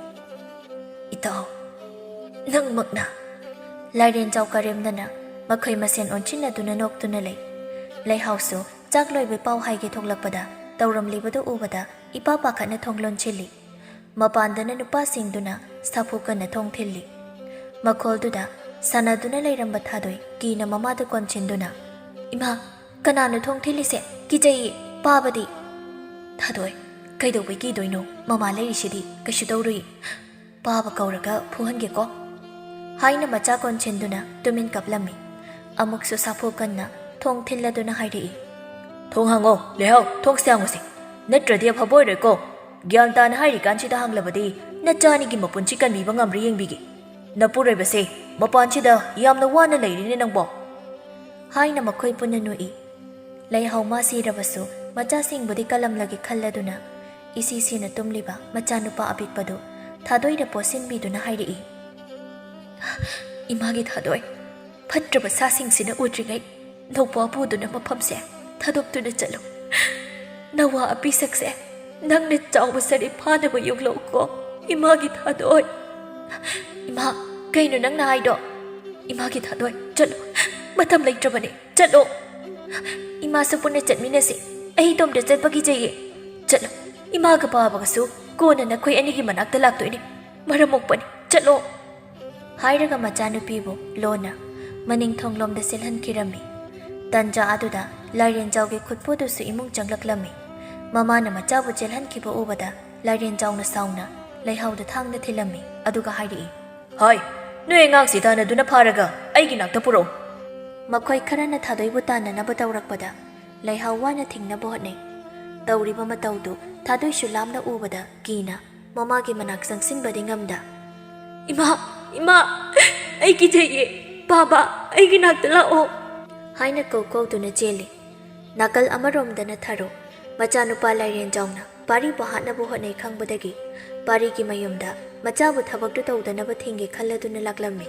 "ꯏꯇꯥꯎ, ꯅꯪꯃꯛꯅ?" ꯂꯥꯏꯔꯦꯟꯖꯥꯎ ꯀꯔꯦꯝꯅꯅ ꯃꯈꯣꯏ ꯃꯁꯦꯟ ꯑꯣꯟꯁꯤꯟꯅꯗꯨꯅ ꯅꯣꯛꯇꯨꯅ ꯂꯩ꯫ ꯂꯩꯍꯥꯎꯁꯨ ꯆꯥꯛ ꯂꯣꯏꯕꯩ ꯄꯥꯎ ꯍꯥꯏꯒꯦ ꯊꯣꯛꯂꯛꯄꯗ ꯇꯧꯔꯝꯂꯤꯕꯗꯨ ꯎꯕꯗ ꯏꯄꯥ ꯄꯥꯈꯠꯅ ꯊꯣꯡ ꯂꯣꯟꯁꯤꯜꯂꯤ꯫ ꯃꯄꯥꯟꯗꯅ ꯅꯨꯄꯥꯁꯤꯡꯗꯨꯅ ꯁꯥꯐꯨ ꯀꯟꯅ ꯊꯣꯡ ꯊꯤꯜꯂꯤ꯫ ꯃꯈꯣꯜꯗꯨꯗ ꯁꯥꯟꯅꯗꯨꯅ ꯂꯩꯔꯝꯕ ꯊꯥꯗꯣꯏ ꯀꯤꯅ ꯃꯃꯥꯗ ꯀꯣꯟꯁꯤꯟꯗꯨꯅ, "ꯏꯃꯥ, ꯀꯅꯥꯅꯣ ꯊꯣꯡ ꯊꯤꯜꯂꯤꯁꯦ? ꯀꯤꯖꯩꯌꯦ, ꯄꯥꯕꯗꯤ!" "ꯊꯥꯗꯣꯏ, ꯀꯩꯗꯧꯕꯩ ꯀꯤꯗꯣꯏꯅꯣ? ꯃꯃꯥ ꯂꯩꯔꯤꯁꯤꯗꯤ, ꯀꯩꯁꯨ ꯇꯧꯔꯨꯏ꯫ ꯄꯥꯕ ꯀꯧꯔꯒ ꯐꯨꯍꯟꯒꯦꯀꯣ?" ꯍꯥꯏꯅ ꯃꯆꯥ ꯀꯣꯟꯁꯤꯟꯗꯨꯅ ꯇꯨꯃꯤꯟ ꯀꯞꯂꯝꯃꯤ꯫ ꯑꯃꯨꯛꯁꯨ ꯁꯥꯐꯨ ꯀꯟꯅ ꯊꯣꯡ ꯊꯤꯜꯂꯗꯨꯅ ꯍꯥꯏꯔꯛꯏ꯫ "ꯊꯣꯡ ꯍꯥꯡꯉꯣ, ꯂꯩꯍꯥꯎ, ꯊꯣꯡꯁꯦ ꯍꯥꯡꯉꯨꯁꯦ꯫ ꯅꯠꯇ꯭ꯔꯗꯤ ꯑꯐꯕ ꯑꯣꯏꯔꯣꯏꯀꯣ꯫ ꯒ꯭ꯌꯥꯟ ꯇꯥꯅ ꯍꯥꯏꯔꯤꯀꯥꯟꯁꯤꯗ ꯍꯥꯡꯂꯕꯗꯤ ꯅꯆꯥ ꯑꯅꯤꯒꯤ ꯃꯄꯨꯟꯁꯤ ꯀꯟꯕꯤꯕ ꯉꯝꯕ꯭ꯔꯥ ꯌꯦꯡꯕꯤꯒꯦ꯫ ꯅꯄꯨꯔꯣꯏꯕꯁꯦ ꯃꯄꯥꯟꯁꯤꯗ ꯌꯥꯝꯅ ꯋꯥꯅ ꯂꯩꯔꯤꯅꯦ ꯅꯪꯕꯣ꯫" ꯍꯥꯏꯅ ꯃꯈꯣꯏ ꯄꯨꯟꯅ ꯅꯣꯛꯏ꯫ ꯂꯩꯍꯥꯎ ꯃꯥ ꯁꯤꯔꯕꯁꯨ ꯃꯆꯥꯁꯤꯡꯕꯨꯗꯤ ꯀꯜꯂꯝꯂꯒꯦ ꯈꯜꯂꯗꯨꯅ ꯏꯁꯤ ꯁꯤꯅ ꯇꯨꯝꯂꯤꯕ ꯃꯆꯥꯅꯨꯄꯥ ꯑꯄꯤꯛꯄꯗꯨ ꯊꯥꯗꯣꯏꯗ ꯄꯣꯠꯁꯤꯟꯕꯤꯗꯨꯅ ꯍꯥꯏꯔꯛꯏ꯫ "ꯏꯃꯥꯒꯤ ꯊꯥꯗꯣꯏ, ꯐꯠꯇ꯭ꯔꯕ ꯁꯥꯁꯤꯡꯁꯤꯅ ꯎꯗ꯭ꯔꯤꯉꯩ ꯅꯧꯄꯥ ꯄꯨꯗꯨꯅ ꯃꯐꯝꯁꯦ ꯊꯥꯗꯣꯛꯇꯨꯅ ꯆꯠꯂꯨ꯫ ꯅꯋꯥ ꯑꯄꯤꯁꯛꯁꯦ ꯅꯪꯅ ꯆꯥꯎꯕ ꯁꯔꯤ ꯐꯥꯅꯕ ꯌꯣꯛꯂꯛꯎꯀꯣ, ꯏꯃꯥꯒꯤ ꯊꯥꯗꯣꯏ꯫" "ꯏꯃꯥ, ꯀꯩꯅꯣ ꯅꯪꯅ ꯍꯥꯏꯗꯣ? ꯏꯃꯥꯒꯤ ꯊꯥꯗꯣꯏ, ꯆꯠꯂꯨ, ꯃꯇꯝ ꯂꯩꯇ꯭ꯔꯕꯅꯦ, ꯆꯠꯂꯣ꯫" "ꯏꯃꯥꯁꯨ ꯄꯨꯟꯅ ꯆꯠꯃꯤꯟꯅꯁꯤ꯫ ꯑꯩ ꯏꯇꯣꯝꯇ ꯆꯠꯄ ꯀꯤꯖꯩꯌꯦ꯫" "ꯆꯠꯂꯣ, ꯏꯃꯥꯒ ꯄꯥꯕꯒꯁꯨ ꯀꯣꯟꯅ ꯅꯈꯣꯏ ꯑꯅꯤꯒꯤ ꯃꯅꯥꯛꯇ ꯂꯥꯛꯇꯣꯏꯅꯦ꯫ ꯃꯔꯝ ꯃꯣꯛꯄꯅꯤ, ꯆꯠꯂꯣ꯫" ꯍꯥꯏꯔꯒ ꯃꯆꯥꯅꯨꯄꯤꯕꯨ ꯂꯣꯟꯅ ꯃꯅꯤꯡ ꯊꯣꯡꯂꯣꯝꯗ ꯆꯦꯜꯍꯟꯈꯤꯔꯝꯃꯤ꯫ ꯇꯟꯖꯥ ꯑꯗꯨꯗ ꯂꯥꯏꯔꯦꯟꯖꯥꯎꯒꯤ ꯈꯨꯠꯄꯨꯗꯨꯁꯨ ꯏꯃꯨꯡ ꯆꯪꯂꯛꯂꯝꯃꯤ꯫ ꯃꯃꯥꯅ ꯃꯆꯥꯕꯨ ꯆꯦꯜꯍꯟꯈꯤꯕ ꯎꯕꯗ ꯂꯥꯏꯔꯦꯟꯖꯥꯎꯅ ꯁꯥꯎꯅ ꯂꯩꯍꯥꯎꯗ ꯊꯥꯡꯅ ꯊꯤꯜꯂꯝꯃꯤ, ꯑꯗꯨꯒ ꯍꯥꯏꯔꯛꯏ, "ꯍꯥꯏ, ꯅꯣꯏ ꯑꯉꯥꯡꯁꯤ ꯇꯥꯟꯅꯗꯨꯅ ꯐꯥꯔꯒ ꯑꯩꯒꯤ ꯅꯥꯛꯇ ꯄꯨꯔꯛꯎ꯫" ꯃꯈꯣꯏ ꯈꯔꯅ ꯊꯥꯗꯣꯏꯕꯨ ꯇꯥꯟꯅꯅꯕ ꯇꯧꯔꯛꯄꯗ ꯂꯩꯍꯥꯎ ꯋꯥꯅ ꯊꯤꯡꯅꯕ ꯍꯣꯠꯅꯩ꯫ ꯇꯧꯔꯤꯕ ꯃꯇꯧꯗꯨ ꯊꯥꯗꯣꯏꯁꯨ ꯂꯥꯝꯅ ꯎꯕꯗ ꯀꯤꯅ ꯃꯃꯥꯒꯤ ꯃꯅꯥꯛ ꯆꯪꯁꯤꯟꯕꯗꯤ ꯉꯝꯗ, "ꯏꯃꯥ! ꯏꯃꯥ! ꯑꯩ ꯀꯤꯖꯩꯌꯦ! ꯕꯥꯕꯥ! ꯑꯩꯒꯤ ꯅꯥꯛꯇ ꯂꯥꯛꯑꯣ!" ꯍꯥꯏꯅ ꯀꯧ ꯀꯧꯗꯨꯅ ꯆꯦꯜꯂꯤ꯫ ꯅꯥꯀꯜ ꯑꯃꯔꯣꯝꯗꯅ ꯊꯔꯣ, ꯃꯆꯥꯅꯨꯄꯥ ꯂꯥꯏꯔꯦꯟꯖꯥꯎꯅ ꯄꯥꯔꯤꯕꯨ ꯍꯥꯠꯅꯕ ꯍꯣꯠꯅꯩ ꯈꯪꯕꯗꯒꯤ ꯄꯥꯔꯤꯒꯤ ꯃꯌꯨꯝꯗ ꯃꯆꯥꯕꯨ ꯊꯕꯛꯇꯨ ꯇꯧꯗꯅꯕ ꯊꯤꯡꯒꯦ ꯈꯜꯂꯗꯨꯅ ꯂꯥꯛꯂꯝꯃꯤ꯫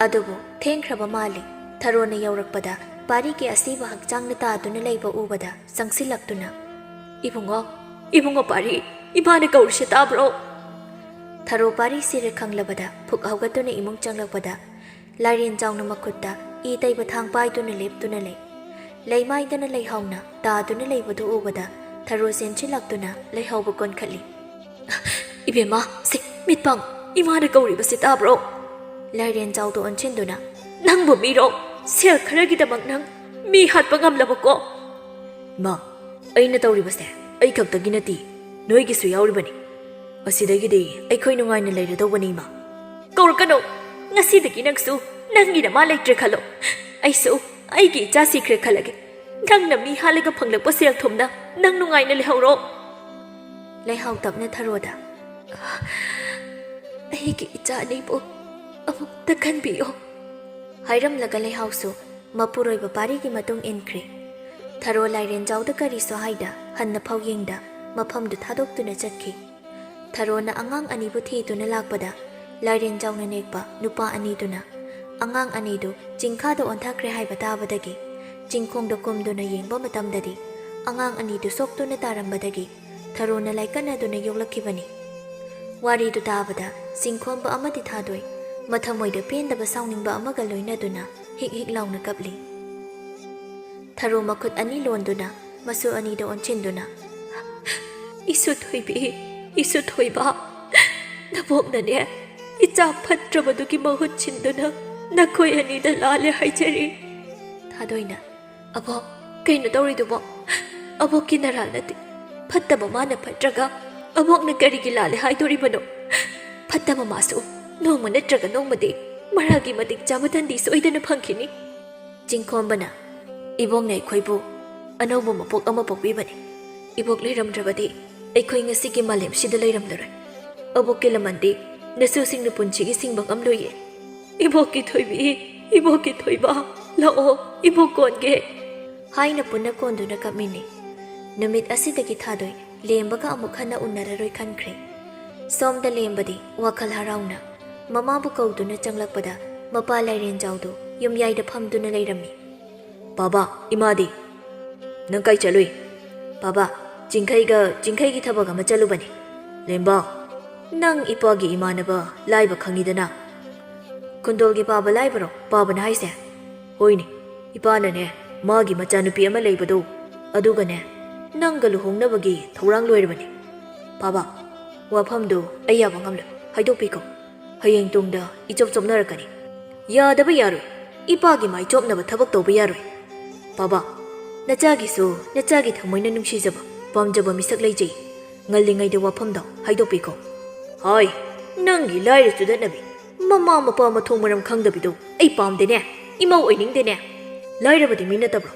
ꯑꯗꯨꯕꯨ ꯊꯦꯡꯈ꯭ꯔꯕ ꯃꯥꯜꯂꯤ꯫ ꯊꯔꯣꯅ ꯌꯧꯔꯛꯄꯗ ꯄꯥꯔꯤꯒꯤ ꯑꯁꯤꯕ ꯍꯛꯆꯥꯡꯅ ꯇꯥꯗꯨꯅ ꯂꯩꯕ ꯎꯕꯗ ꯆꯪꯁꯤꯜꯂꯛꯇꯨꯅ, "ꯏꯕꯨꯡꯉꯣ, ꯏꯕꯨꯡꯉꯣ ꯄꯥꯔꯤ, ꯏꯃꯥꯅ ꯀꯧꯔꯤꯁꯦ ꯇꯥꯕ꯭ꯔꯣ?" ꯊꯔꯣ ꯄꯥꯔꯤ ꯁꯤꯔꯦ ꯈꯪꯂꯕꯗ ꯐꯨꯛ ꯍꯧꯒꯠꯇꯨꯅ ꯏꯃꯨꯡ ꯆꯪꯂꯛꯄꯗ ꯂꯥꯏꯔꯦꯟꯖꯥꯎꯅ ꯃꯈꯨꯠꯇ ꯏ ꯇꯩꯕ ꯊꯥꯡ ꯄꯥꯏꯗꯨꯅ ꯂꯦꯞꯇꯨꯅ ꯂꯩ꯫ ꯂꯩꯃꯥꯏꯗꯅ ꯂꯩꯍꯥꯎꯅ ꯇꯥꯗꯨꯅ ꯂꯩꯕꯗꯨ ꯎꯕꯗ ꯊꯔꯣ ꯆꯦꯟꯁꯤꯜꯂꯛꯇꯨꯅ ꯂꯩꯍꯥꯎꯕ ꯀꯣꯟꯈꯠꯂꯤ꯫ "ꯏꯕꯦꯝꯃ, ꯁꯦ, ꯃꯤꯠꯄꯥꯡ, ꯏꯃꯥꯅ ꯀꯧꯔꯤꯕꯁꯤ ꯇꯥꯕ꯭ꯔꯣ?" ꯂꯥꯏꯔꯦꯟꯖꯥꯎꯗ ꯑꯣꯟꯁꯤꯟꯗꯨꯅ, "ꯅꯪꯕꯨ ꯃꯤꯔꯣ? ꯁꯦꯜ ꯈꯔꯒꯤꯗꯃꯛ ꯅꯪ ꯃꯤ ꯍꯥꯠꯄ ꯉꯝꯂꯕꯀꯣ?" "ꯏꯃꯥ, ꯑꯩꯅ ꯇꯧꯔꯤꯕꯁꯦ ꯑꯩ ꯈꯛꯇꯒꯤ ꯅꯠꯇꯦ, ꯅꯣꯏꯒꯤꯁꯨ ꯌꯥꯎꯔꯤꯕꯅꯤ꯫ ꯑꯁꯤꯗꯒꯤꯗꯤ ꯑꯩꯈꯣꯏ ꯅꯨꯡꯉꯥꯏꯅ ꯂꯩꯔꯗꯧꯕꯅꯤ, ꯏꯃꯥ꯫" "ꯀꯧꯔꯛꯀꯅꯨ! ꯉꯁꯤꯗꯒꯤ ꯅꯪꯁꯨ ꯅꯪꯒꯤ ꯅꯃꯥ ꯂꯩꯇ꯭ꯔꯦ ꯈꯜꯂꯣ꯫ ꯑꯩꯁꯨ ꯑꯩꯒꯤ ꯏꯆꯥ ꯁꯤꯈ꯭ꯔꯦ ꯈꯜꯂꯒꯦ꯫ ꯅꯪꯅ ꯃꯤ ꯍꯥꯠꯂꯒ ꯐꯪꯂꯛꯄ ꯁꯦꯜ ꯊꯨꯝꯅ ꯅꯪ ꯅꯨꯡꯉꯥꯏꯅ ꯂꯩꯍꯧꯔꯣ꯫" ꯂꯩꯍꯥꯎ ꯇꯞꯅ ꯊꯔꯣꯗ, "ꯑꯩꯒꯤ ꯏꯆꯥ ꯑꯅꯤꯕꯨ ꯑꯃꯨꯛꯇ ꯈꯟꯕꯤꯌꯣ," ꯍꯥꯏꯔꯝꯂꯒ ꯂꯩꯍꯥꯎꯁꯨ ꯃꯄꯨꯔꯣꯏꯕ ꯄꯥꯔꯤꯒꯤ ꯃꯇꯨꯡ ꯏꯟꯈ꯭ꯔꯦ꯫ ꯊꯔꯣ ꯂꯥꯏꯔꯦꯟꯖꯥꯎꯗ ꯀꯔꯤꯁꯨ ꯍꯥꯏꯗ ꯍꯟꯅ ꯐꯥꯎ ꯌꯦꯡꯗ ꯃꯐꯝꯗꯨ ꯊꯥꯗꯣꯛꯇꯨꯅ ꯆꯠꯈꯤ꯫ ꯊꯔꯣꯅ ꯑꯉꯥꯡ ꯑꯅꯤꯕꯨ ꯊꯤꯗꯨꯅ ꯂꯥꯛꯄꯗ ꯂꯥꯏꯔꯦꯟꯖꯥꯎꯅ ꯅꯦꯛꯄ ꯅꯨꯄꯥ ꯑꯅꯤꯗꯨꯅ ꯑꯉꯥꯡ ꯑꯅꯤꯗꯨ ꯆꯤꯡꯈꯥꯗ ꯑꯣꯟꯊꯈ꯭ꯔꯦ ꯍꯥꯏꯕ ꯇꯥꯕꯗꯒꯤ ꯆꯤꯡꯈꯣꯡꯗ ꯀꯨꯝꯗꯨꯅ ꯌꯦꯡꯕ ꯃꯇꯝꯗꯗꯤ ꯑꯉꯥꯡ ꯑꯅꯤꯗꯨ ꯁꯣꯛꯇꯨꯅ ꯇꯥꯔꯝꯕꯗꯒꯤ ꯊꯔꯣꯅ ꯂꯥꯏꯀꯠꯅꯗꯨꯅ ꯌꯣꯛꯂꯛꯈꯤꯕꯅꯤ꯫ ꯋꯥꯔꯤꯗꯨ ꯇꯥꯕꯗ ꯆꯤꯡꯈꯣꯝꯕ ꯑꯃꯗꯤ ꯊꯥꯗꯣꯏ ꯃꯊꯃꯣꯏꯗ ꯄꯦꯟꯗꯕ ꯁꯥꯎꯅꯤꯡꯕ ꯑꯃꯒ ꯂꯣꯏꯅꯗꯨꯅ ꯍꯤꯛ ꯍꯤꯛ ꯂꯥꯎꯅ ꯀꯞꯂꯤ꯫ ꯊꯔꯣ ꯃꯈꯨꯠ ꯑꯅꯤ ꯂꯣꯟꯗꯨꯅ ꯃꯁꯨ ꯑꯅꯤꯗ ꯑꯣꯟꯁꯤꯟꯗꯨꯅ, "ꯏꯁꯨ ꯊꯣꯏꯕꯤ, ꯏꯁꯨ ꯊꯣꯏꯕ, ꯅꯕꯣꯛꯅꯅꯦ ꯏꯆꯥ ꯐꯠꯇ꯭ꯔꯕꯗꯨꯒꯤ ꯃꯍꯨꯠ ꯁꯤꯟꯗꯨꯅ ꯅꯈꯣꯏ ꯑꯅꯤꯗ ꯂꯥꯜꯂꯦ ꯍꯥꯏꯖꯔꯤ꯫" ꯊꯥꯗꯣꯏꯅ, "ꯑꯕꯣꯛ, ꯀꯩꯅꯣ ꯇꯧꯔꯤꯗꯨꯕꯣ? ꯑꯕꯣꯛꯀꯤ ꯅꯔꯥꯜ ꯅꯠꯇꯦ꯫ ꯐꯠꯇꯕ ꯃꯥꯅ ꯐꯠꯇ꯭ꯔꯒ ꯑꯕꯣꯛꯅ ꯀꯔꯤꯒꯤ ꯂꯥꯜꯂꯦ ꯍꯥꯏꯗꯣꯔꯤꯕꯅꯣ? ꯐꯠꯇꯕ ꯃꯥꯁꯨ ꯅꯣꯡꯃ ꯅꯠꯇ꯭ꯔꯒ ꯅꯣꯡꯃꯗꯤ ꯃꯔꯥꯜꯒꯤ ꯃꯇꯤꯛ ꯆꯥꯕ ꯇꯟꯗꯤ ꯁꯣꯏꯗꯅ ꯐꯪꯈꯤꯅꯤ꯫" ꯆꯤꯡꯈꯣꯝꯕꯅ, "ꯏꯕꯣꯛꯅ ꯑꯩꯈꯣꯏꯕꯨ ꯑꯅꯧꯕ ꯃꯄꯣꯛ ꯑꯃ ꯄꯣꯛꯄꯤꯕꯅꯤ꯫ ꯏꯕꯣꯛ ꯂꯩꯔꯝꯗ꯭ꯔꯕꯗꯤ ꯑꯩꯈꯣꯏ ꯉꯁꯤꯒꯤ ꯃꯥꯂꯦꯝꯁꯤꯗ ꯂꯩꯔꯝꯂꯔꯣꯏ꯫ ꯑꯕꯣꯛꯀꯤ ꯂꯃꯟꯗꯤ ꯅꯁꯨꯁꯤꯡꯅ ꯄꯨꯟꯁꯤꯒꯤ ꯁꯤꯡꯕ ꯉꯝꯂꯣꯏꯌꯦ꯫ ꯏꯕꯣꯛꯀꯤ ꯊꯣꯏꯕꯤ, ꯏꯕꯣꯛꯀꯤ ꯊꯣꯏꯕ, ꯂꯥꯛꯑꯣ, ꯏꯕꯣꯛ ꯀꯣꯟꯒꯦ꯫ ꯍꯥꯏꯅ ꯄꯨꯟꯅ ꯀꯣꯟꯗꯨꯅ ꯀꯞꯃꯤꯟꯅꯩ꯫ ꯅꯨꯃꯤꯠ ꯑꯁꯤꯗꯒꯤ ꯊꯥꯗꯣꯏ ꯂꯦꯝꯕꯒ ꯑꯃꯨꯛ ꯍꯟꯅ ꯎꯅꯔꯔꯣꯏ ꯈꯟꯈ꯭ꯔꯦ꯫ ꯁꯣꯝꯗ ꯂꯦꯝꯕꯗꯤ ꯋꯥꯈꯜ ꯍꯔꯥꯎꯅ ꯃꯃꯥꯕꯨ ꯀꯧꯗꯨꯅ ꯆꯪꯂꯛꯄꯗ ꯃꯄꯥ ꯂꯥꯏꯔꯦꯟꯖꯥꯎꯗꯨ ꯌꯨꯝꯌꯥꯏꯗ ꯐꯝꯗꯨꯅ ꯂꯩꯔꯝꯃꯤ꯫ "ꯄꯥꯕ, ꯏꯃꯥꯗꯤ?" "ꯅꯪ ꯀꯥꯏ ꯆꯠꯂꯨꯏ?" "ꯄꯥꯕ, ꯆꯤꯡꯈꯩꯒ ꯆꯤꯡꯈꯩꯒꯤ ꯊꯕꯛ ꯑꯃ ꯆꯠꯂꯨꯕꯅꯤ꯫" "ꯂꯦꯝꯕ, ꯅꯪ ꯏꯄꯥꯒꯤ ꯏꯃꯥꯟꯅꯕ ꯂꯥꯏꯕ ꯈꯪꯉꯤꯗꯅ?" "ꯈꯨꯟꯗꯣꯜꯒꯤ ꯄꯥꯕ ꯂꯥꯏꯕꯔꯣ ꯄꯥꯕꯅ ꯍꯥꯏꯁꯦ?" "ꯍꯣꯏꯅꯦ, ꯏꯄꯥꯅꯅꯦ, ꯃꯥꯒꯤ ꯃꯆꯥꯅꯨꯄꯤ ꯑꯃ ꯂꯩꯕꯗꯣ, ꯑꯗꯨꯒꯅꯦ, ꯅꯪꯒ ꯂꯨꯍꯣꯡꯅꯕꯒꯤ ꯊꯧꯔꯥꯡ ꯂꯣꯏꯔꯕꯅꯤ꯫" "ꯄꯥꯕ, ꯋꯥꯐꯝꯗꯣ ꯑꯩ ꯌꯥꯕ ꯉꯝꯂꯣꯏ, ꯍꯥꯏꯗꯣꯛꯄꯤꯈꯣ꯫ ꯍꯌꯦꯡ ꯇꯨꯡꯗ ꯏꯆꯣꯞ ꯆꯣꯞꯅꯔꯛꯀꯅꯤ꯫" "ꯌꯥꯗꯕ ꯌꯥꯔꯣꯏ, ꯏꯄꯥꯒꯤ ꯃꯥꯏ ꯆꯣꯞꯅꯕ ꯊꯕꯛ ꯇꯧꯕ ꯌꯥꯔꯣꯏ꯫" "ꯄꯥꯕ, ꯅꯆꯥꯒꯤꯁꯨ ꯅꯆꯥꯒꯤ ꯊꯃꯣꯏꯅ ꯅꯨꯡꯁꯤꯖꯕ, ꯄꯥꯝꯖꯕ ꯃꯤꯁꯛ ꯂꯩꯖꯩ꯫ ꯉꯜꯂꯤꯉꯩꯗ ꯋꯥꯐꯝꯗꯣ ꯍꯥꯏꯗꯣꯛꯄꯤꯈꯣ꯫" "ꯍꯥꯏ, ꯅꯪꯒꯤ ꯂꯥꯏꯔ ꯆꯨꯗꯠꯅꯕꯤ, ꯃꯃꯥ ꯃꯄꯥ ꯃꯊꯣꯡ ꯃꯔꯝ ꯈꯪꯗꯕꯤꯗꯣ ꯑꯩ ꯄꯥꯝꯗꯦꯅꯦ, ꯏꯃꯧ ꯑꯣꯏꯅꯤꯡꯗꯦꯅꯦ꯫ ꯂꯥꯏꯔꯕꯗꯤ ꯃꯤ ꯅꯠꯇꯕ꯭ꯔꯣ?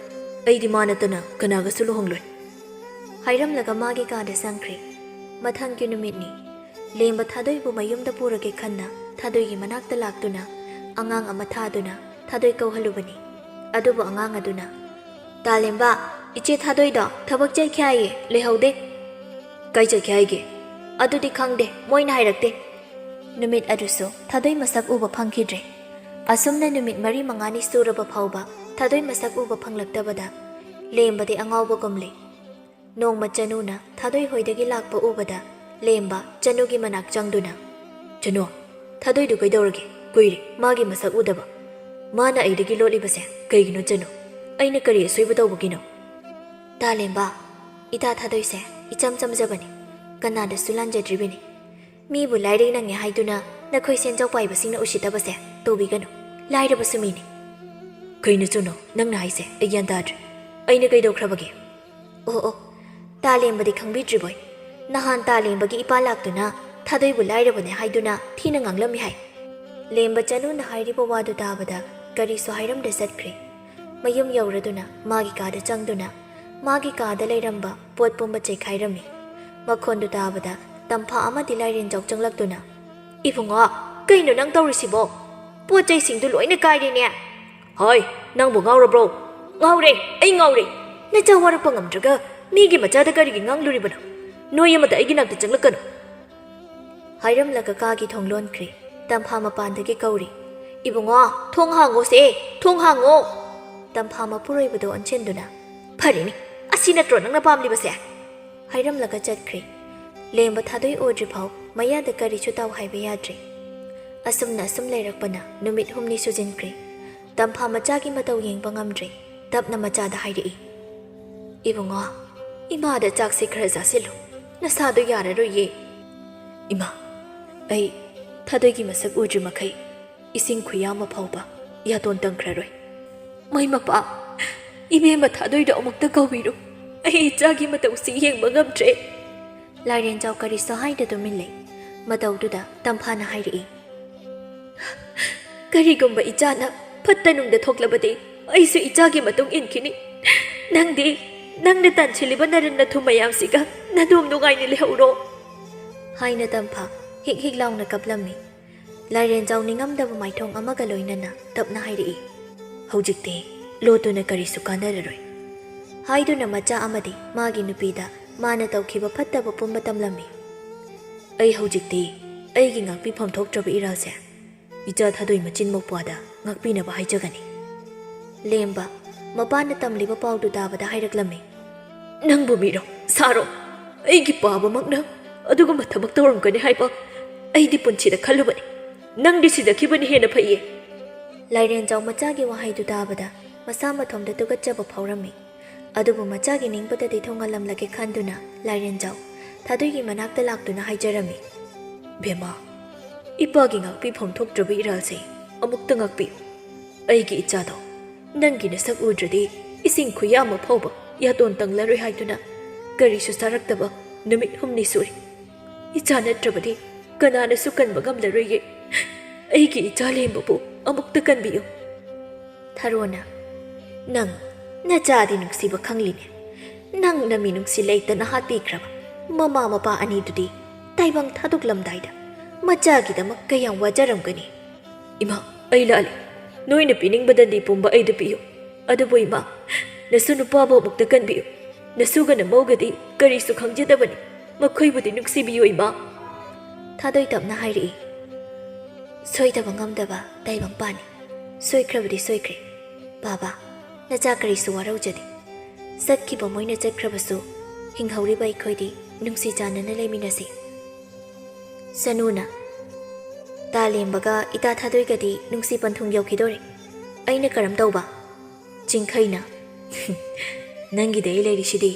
ꯑꯩꯗꯤ ꯃꯥ ꯅꯠꯇꯅ ꯀꯅꯥꯒꯁꯨ ꯂꯨꯍꯣꯡꯂꯣꯏ꯫" ꯍꯥꯏꯔꯝꯂꯒ ꯃꯥꯒꯤ ꯀꯥꯗ ꯆꯪꯈ꯭ꯔꯦ꯫ ꯃꯊꯪꯒꯤ ꯅꯨꯃꯤꯠꯅꯤ꯫ ꯂꯦꯝꯕ ꯊꯥꯗꯣꯏꯕꯨ ꯃꯌꯨꯝꯗ ꯄꯨꯔꯒꯦ ꯈꯟꯅ ꯊꯥꯗꯣꯏꯒꯤ ꯃꯅꯥꯛꯇ ꯂꯥꯛꯇꯨꯅ ꯑꯉꯥꯡ ꯑꯃ ꯊꯥꯗꯨꯅ ꯊꯥꯗꯣꯏ ꯀꯧꯍꯜꯂꯨꯕꯅꯤ꯫ ꯑꯗꯨꯕꯨ ꯑꯉꯥꯡ ꯑꯗꯨꯅ, "ꯇꯥꯂꯦꯝꯕ, ꯏꯆꯦ ꯊꯥꯗꯣꯏꯗꯣ ꯊꯕꯛ ꯆꯠꯈꯤ ꯍꯥꯏꯌꯦ, ꯂꯩꯍꯧꯗꯦ꯫" "ꯀꯥꯏ ꯆꯠꯈꯤ ꯍꯥꯏꯒꯦ?" "ꯑꯗꯨꯗꯤ ꯈꯪꯗꯦ, ꯃꯣꯏꯅ ꯍꯥꯏꯔꯛꯇꯦ꯫" ꯅꯨꯃꯤꯠ ꯑꯗꯨꯁꯨ ꯊꯥꯗꯣꯏ ꯃꯁꯛ ꯎꯕ ꯐꯪꯈꯤꯗ꯭ꯔꯦ꯫ ꯑꯁꯨꯝꯅ ꯅꯨꯃꯤꯠ ꯃꯔꯤ ꯃꯉꯥꯅꯤ ꯁꯨꯔꯕ ꯐꯥꯎꯕ ꯊꯥꯗꯣꯏ ꯃꯁꯛ ꯎꯕ ꯐꯪꯂꯛꯇꯕꯗ ꯂꯦꯝꯕꯗꯤ ꯑꯉꯥꯎꯕꯒꯨꯝꯂꯦ꯫ ꯅꯣꯡꯃ ꯆꯅꯨꯅ ꯊꯥꯗꯣꯏ ꯍꯣꯏꯗꯒꯤ ꯂꯥꯛꯄ ꯎꯕꯗ ꯂꯦꯝꯕ ꯆꯅꯨꯒꯤ ꯃꯅꯥꯛ ꯆꯪꯗꯨꯅ, "ꯆꯅꯨ, ꯊꯥꯗꯣꯏꯗꯨ ꯀꯩꯗꯧꯔꯒꯦ? ꯀꯨꯏꯔꯦ ꯃꯥꯒꯤ ꯃꯁꯛ ꯎꯗꯕ꯫ ꯃꯥꯅ ꯑꯩꯗꯒꯤ ꯂꯣꯠꯂꯤꯕꯁꯦ ꯀꯩꯒꯤꯅꯣ ꯆꯅꯨ? ꯑꯩꯅ ꯀꯔꯤ ꯑꯁꯣꯏꯕ ꯇꯧꯕꯒꯤꯅꯣ?" "ꯇꯥꯂꯦꯝꯕ, ꯏꯇꯥ ꯊꯥꯗꯣꯏꯁꯦ ꯏꯆꯝ ꯆꯝꯖꯕꯅꯤ, ꯀꯅꯥꯗꯁꯨ ꯂꯥꯟꯖꯗ꯭ꯔꯤꯕꯅꯤ꯫ ꯃꯤꯕꯨ ꯂꯥꯏꯔꯩ ꯅꯪꯉꯦ ꯍꯥꯏꯗꯨꯅ ꯅꯈꯣꯏ ꯁꯦꯟꯖꯥꯎ ꯄꯥꯏꯕꯁꯤꯡꯅ ꯎꯁꯤꯠꯇꯕꯁꯦ ꯇꯧꯕꯤꯒꯅꯨ, ꯂꯥꯏꯔꯕꯁꯨ ꯃꯤꯅꯤ꯫" "ꯀꯩꯅꯣ ꯆꯅꯨ, ꯅꯪꯅ ꯍꯥꯏꯁꯦ ꯑꯩ ꯒ꯭ꯌꯥꯟ ꯇꯥꯗ꯭ꯔꯦ꯫ ꯑꯩꯅ ꯀꯩꯗꯧꯈ꯭ꯔꯕꯒꯦ?" "ꯑꯣ ꯑꯣ, ꯇꯥꯂꯦꯝꯕꯗꯤ ꯈꯪꯕꯤꯗ꯭ꯔꯤꯕꯣꯏ? ꯅꯍꯥꯟ ꯇꯥꯂꯦꯝꯕꯒꯤ ꯏꯄꯥ ꯂꯥꯛꯇꯨꯅ ꯊꯥꯗꯣꯏꯕꯨ ꯂꯥꯏꯔꯕꯅꯦ ꯍꯥꯏꯗꯨꯅ ꯊꯤꯅ ꯉꯥꯡꯂꯝꯃꯤ ꯍꯥꯏ꯫" ꯂꯦꯝꯕ ꯆꯅꯨꯅ ꯍꯥꯏꯔꯤꯕ ꯋꯥꯗꯨ ꯇꯥꯕꯗ ꯀꯔꯤꯁꯨ ꯍꯥꯏꯔꯝꯗ ꯆꯠꯈ꯭ꯔꯦ꯫ ꯃꯌꯨꯝ ꯌꯧꯔꯗꯨꯅ ꯃꯥꯒꯤ ꯀꯥꯗ ꯆꯪꯗꯨꯅ ꯃꯥꯒꯤ ꯀꯥꯗ ꯂꯩꯔꯝꯕ ꯄꯣꯠ ꯄꯨꯝꯕ ꯆꯩꯈꯥꯏꯔꯝꯃꯤ꯫ ꯃꯈꯣꯟꯗꯨ ꯇꯥꯕꯗ ꯇꯝꯐꯥ ꯑꯃꯗꯤ ꯂꯥꯏꯔꯦꯟꯖꯥꯎ ꯆꯪꯂꯛꯇꯨꯅ, "ꯏꯕꯨꯡꯉꯣ, ꯀꯩꯅꯣ ꯅꯪ ꯇꯧꯔꯤꯁꯤꯕꯣ? ꯄꯣꯠ ꯆꯩꯁꯤꯡꯗꯨ ꯂꯣꯏꯅ ꯀꯥꯏꯔꯦꯅꯦ!" "ꯍꯣꯏ, ꯅꯪꯕꯨ ꯉꯥꯎꯔꯕ꯭ꯔꯣ?" "ꯉꯥꯎꯔꯦ, ꯑꯩ ꯉꯥꯎꯔꯦ꯫ ꯅꯆꯥ ꯋꯥꯔꯛꯄ ꯉꯝꯗ꯭ꯔꯒ ꯃꯤꯒꯤ ꯃꯆꯥꯗ ꯀꯔꯤꯒꯤ ꯉꯥꯡꯂꯨꯔꯤꯕꯅꯣ? ꯅꯣꯏ ꯑꯃꯗ ꯑꯩꯒꯤ ꯅꯥꯛꯇ ꯆꯪꯂꯛꯀꯅꯨ!" ꯍꯥꯏꯔꯝꯂꯒ ꯀꯥꯒꯤ ꯊꯣꯡ ꯂꯣꯟꯈ꯭ꯔꯦ꯫ ꯇꯝꯐꯥ ꯃꯄꯥꯟꯗꯒꯤ ꯀꯧꯔꯤ, "ꯏꯕꯨꯡꯉꯣ, ꯊꯣꯡ ꯍꯥꯡꯉꯣꯁꯦ, ꯊꯣꯡ ꯍꯥꯡꯉꯣ!" ꯇꯝꯐꯥ ꯃꯄꯨꯔꯣꯏꯕꯗꯣ ꯑꯣꯟꯁꯤꯟꯗꯨꯅ, "ꯐꯔꯦꯅꯦ, ꯑꯁꯤ ꯅꯠꯇ꯭ꯔꯣ ꯅꯪꯅ ꯄꯥꯝꯂꯤꯕꯁꯦ?" ꯍꯥꯏꯔꯝꯂꯒ ꯆꯠꯈ꯭ꯔꯦ꯫ ꯂꯦꯝꯕ ꯊꯥꯗꯣꯏ ꯎꯗ꯭ꯔꯤꯐꯥꯎ ꯃꯌꯥꯗ ꯀꯔꯤꯁꯨ ꯇꯥꯎ ꯍꯥꯏꯕ ꯌꯥꯗ꯭ꯔꯦ꯫ ꯑꯁꯨꯝꯅ ꯑꯁꯨꯝ ꯂꯩꯔꯛꯄꯅ ꯅꯨꯃꯤꯠ ꯍꯨꯝꯅꯤ ꯁꯨꯖꯤꯟꯈ꯭ꯔꯦ꯫ ꯇꯝꯐꯥ ꯃꯆꯥꯒꯤ ꯃꯇꯧ ꯌꯦꯡꯕ ꯉꯝꯗ꯭ꯔꯦ꯫ ꯇꯞꯅ ꯃꯆꯥꯗ ꯍꯥꯏꯔꯛꯏ, "ꯏꯕꯨꯡꯉꯣ, ꯏꯃꯥꯗ ꯆꯥꯛꯁꯦ ꯈꯔ ꯆꯥꯁꯤꯜꯂꯨ, ꯅꯁꯥꯗꯣ ꯌꯥꯔꯔꯣꯏꯌꯦ꯫" "ꯏꯃꯥ, ꯑꯩ ꯊꯥꯗꯣꯏꯒꯤ ꯃꯁꯛ ꯎꯗ꯭ꯔꯤ ꯃꯈꯩ ꯏꯁꯤꯡ ꯈꯨꯌꯥ ꯑꯃ ꯐꯥꯎꯕ ꯌꯥꯇꯣꯟ ꯇꯪꯈ꯭ꯔꯔꯣꯏ꯫ ꯃꯩ ꯃꯄꯥ, ꯏꯕꯦꯝꯃ ꯊꯥꯗꯣꯏꯗꯣ ꯑꯃꯨꯛꯇ ꯀꯧꯕꯤꯔꯨ, ꯑꯩ ꯏꯆꯥꯒꯤ ꯃꯇꯧꯁꯤ ꯌꯦꯡꯕ ꯉꯝꯗ꯭ꯔꯦ꯫" ꯂꯥꯏꯔꯦꯟꯖꯥꯎ ꯀꯔꯤꯁꯨ ꯍꯥꯏꯗ ꯇꯨꯃꯤꯟ ꯂꯩ꯫ ꯃꯇꯧꯗꯨꯗ ꯇꯝꯐꯥꯅ ꯍꯥꯏꯔꯛꯏ, "ꯀꯔꯤꯒꯨꯝꯕ ꯏꯆꯥꯅ ꯐꯠꯇ ꯅꯨꯡꯗ ꯊꯣꯛꯂꯕꯗꯤ ꯑꯩꯁꯨ ꯏꯆꯥꯒꯤ ꯃꯇꯨꯡ ꯏꯟꯈꯤꯅꯤ꯫ ꯅꯪꯗꯤ ꯅꯪꯅ ꯇꯥꯟꯁꯤꯜꯂꯤꯕ ꯅꯔꯟ ꯅꯊꯨꯝ ꯃꯌꯥꯝꯁꯤꯒ ꯅꯗꯣꯝ ꯅꯨꯡꯉꯥꯏꯅ ꯂꯩꯍꯧꯔꯣ꯫" ꯍꯥꯏꯅ ꯇꯝꯐꯥ ꯍꯤꯛ ꯍꯤꯛ ꯂꯥꯎꯅ ꯀꯞꯂꯝꯃꯤ꯫ ꯂꯥꯏꯔꯦꯟꯖꯥꯎ ꯅꯤꯡꯉꯝꯗꯕ ꯃꯥꯏꯊꯣꯡ ꯑꯃꯒ ꯂꯣꯏꯅꯅ ꯇꯞꯅ ꯍꯥꯏꯔꯛꯏ, "ꯍꯧꯖꯤꯛꯇꯤ ꯂꯣꯠꯇꯨꯅ ꯀꯔꯤꯁꯨ ꯀꯥꯟꯅꯔꯔꯣꯏ꯫" ꯍꯥꯏꯗꯨꯅ ꯃꯆꯥ ꯑꯃꯗꯤ ꯃꯥꯒꯤ ꯅꯨꯄꯤꯗ ꯃꯥꯅ ꯇꯧꯈꯤꯕ ꯐꯠꯇꯕ ꯄꯨꯝꯕ ꯇꯝꯂꯝꯃꯤ꯫ "ꯑꯩ ꯍꯧꯖꯤꯛꯇꯤ ꯑꯩꯒꯤ ꯉꯥꯛꯄꯤꯐꯝ ꯊꯣꯛꯇ꯭ꯔꯕ ꯏꯔꯥꯜꯁꯦ ꯏꯆꯥ ꯊꯥꯗꯣꯏ ꯃꯆꯤꯟ ꯃꯧꯄ꯭ꯋꯥꯗ ꯉꯥꯛꯄꯤꯅꯕ ꯍꯥꯏꯖꯒꯅꯤ꯫" ꯂꯦꯝꯕ, ꯃꯄꯥꯅ ꯇꯝꯂꯤꯕ ꯄꯥꯎꯗꯨ ꯇꯥꯕꯗ ꯍꯥꯏꯔꯛꯂꯝꯃꯤ, "ꯅꯪꯕꯨ ꯃꯤꯔꯣ? ꯁꯥꯔꯣ? ꯑꯩꯒꯤ ꯄꯥꯕꯃꯛꯅ ꯑꯗꯨꯒꯨꯝꯕ ꯊꯕꯛ ꯇꯧꯔꯝꯒꯅꯤ ꯍꯥꯏꯕ ꯑꯩꯗꯤ ꯄꯨꯟꯁꯤꯗ ꯈꯜꯂꯨꯕꯅꯤ꯫ ꯅꯪꯗꯤ ꯁꯤꯖꯈꯤꯕꯅ ꯍꯦꯟꯅ ꯐꯩꯌꯦ꯫" ꯂꯥꯏꯔꯦꯟꯖꯥꯎ ꯃꯆꯥꯒꯤ ꯋꯥꯍꯩꯗꯨ ꯇꯥꯕꯗ ꯃꯁꯥ ꯃꯊꯣꯝꯗ ꯇꯨꯀꯠꯆꯕ ꯐꯥꯎꯔꯝꯃꯤ꯫ ꯑꯗꯨꯕꯨ ꯃꯆꯥꯒꯤ ꯅꯤꯡꯕꯗꯗꯤ ꯊꯣꯡꯍꯜꯂꯝꯂꯒꯦ ꯈꯟꯗꯨꯅ ꯂꯥꯏꯔꯦꯟꯖꯥꯎ ꯊꯥꯗꯣꯏꯒꯤ ꯃꯅꯥꯛꯇ ꯂꯥꯛꯇꯨꯅ ꯍꯥꯏꯖꯔꯝꯃꯤ, "ꯕꯦꯝꯃ, ꯏꯄꯥꯒꯤ ꯉꯥꯛꯄꯤꯐꯝ ꯊꯣꯛꯇ꯭ꯔꯕ ꯏꯔꯥꯜꯁꯦ ꯑꯃꯨꯛꯇ ꯉꯥꯛꯄꯤꯌꯨ꯫ ꯑꯩꯒꯤ ꯏꯆꯥꯗꯣ ꯅꯪꯒꯤ ꯅꯁꯛ ꯎꯗ꯭ꯔꯗꯤ ꯏꯁꯤꯡ ꯈꯨꯌꯥ ꯑꯃ ꯐꯥꯎꯕ ꯌꯥꯇꯣꯟ ꯇꯪꯂꯔꯣꯏ ꯍꯥꯏꯗꯨꯅ ꯀꯔꯤꯁꯨ ꯆꯥꯔꯛꯇꯕ ꯅꯨꯃꯤꯠ ꯍꯨꯝꯅꯤ ꯁꯨꯔꯦ꯫ ꯏꯆꯥ ꯅꯠꯇ꯭ꯔꯕꯗꯤ ꯀꯅꯥꯅꯁꯨ ꯀꯟꯕ ꯉꯝꯂꯔꯣꯏꯌꯦ꯫ ꯑꯩꯒꯤ ꯏꯆꯥ ꯂꯦꯝꯕꯕꯨ ꯑꯃꯨꯛꯇ ꯀꯟꯕꯤꯌꯨ꯫" ꯊꯔꯣꯅ, "ꯅꯪ ꯅꯆꯥꯗꯤ ꯅꯨꯡꯁꯤꯕ ꯈꯪꯂꯤꯅꯦ꯫ ꯅꯪꯅ ꯃꯤꯅꯨꯡꯁꯤ ꯂꯩꯇꯅ ꯍꯥꯠꯄꯤꯈ꯭ꯔꯕ ꯃꯃꯥ ꯃꯄꯥ ꯑꯅꯤꯗꯨꯗꯤ ꯇꯥꯏꯕꯪ ꯊꯥꯗꯣꯛꯂꯝꯗꯥꯏꯗ ꯃꯆꯥꯒꯤꯗꯃꯛ ꯀꯌꯥꯝ ꯋꯥꯖꯔꯝꯒꯅꯤ꯫ ꯏꯃꯥ, ꯑꯩ ꯂꯥꯜꯂꯦ꯫ ꯅꯣꯏꯅ ꯄꯤꯅꯤꯡꯕꯗꯗꯤ ꯄꯨꯝꯕ ꯑꯩꯗ ꯄꯤꯌꯨ꯫ ꯑꯗꯨꯕꯨ ꯏꯃꯥ, ꯅꯁꯨ ꯅꯨꯄꯥꯕꯨ ꯑꯃꯨꯛꯇ ꯀꯟꯕꯤꯌꯨ꯫ ꯅꯁꯨꯒ ꯅꯃꯧꯒꯗꯤ ꯀꯔꯤꯁꯨ ꯈꯪꯖꯗꯕꯅꯤ꯫ ꯃꯈꯣꯏꯕꯨꯗꯤ ꯅꯨꯡꯁꯤꯕꯤꯌꯨ ꯏꯃꯥ꯫ ꯊꯥꯗꯣꯏ ꯇꯞꯅ ꯍꯥꯏꯔꯛꯏ꯫ ꯁꯣꯏꯗꯕ ꯉꯝꯗꯕ ꯇꯥꯏꯕꯪꯄꯥꯅꯤ꯫ ꯁꯣꯏꯈ꯭ꯔꯕꯗꯤ ꯁꯣꯏꯈ꯭ꯔꯦ꯫ ꯕꯥꯕꯥ, ꯅꯆꯥ ꯀꯔꯤꯁꯨ ꯋꯥꯔꯧꯖꯗꯦ꯫ ꯆꯠꯈꯤꯕ ꯃꯣꯏꯅ ꯆꯠꯈ꯭ꯔꯕꯁꯨ ꯍꯤꯡꯍꯧꯔꯤꯕ ꯑꯩꯈꯣꯏꯗꯤ ꯅꯨꯡꯁꯤ ꯆꯥꯟꯅꯅ ꯂꯩꯃꯤꯟꯅꯁꯤ꯫ ꯁꯅꯨꯅ, ꯇꯥꯂꯦꯝꯕꯒ ꯏꯇꯥ ꯊꯥꯗꯣꯏꯒꯗꯤ ꯅꯨꯡꯁꯤ ꯄꯟꯊꯨꯡ ꯌꯧꯈꯤꯗꯣꯔꯦ꯫ ꯑꯩꯅ ꯀꯔꯝ ꯇꯧꯕ? ꯆꯤꯡꯈꯩꯅ, ꯅꯪꯒꯤꯗ ꯑꯩ ꯂꯩꯔꯤꯁꯤꯗꯤ꯫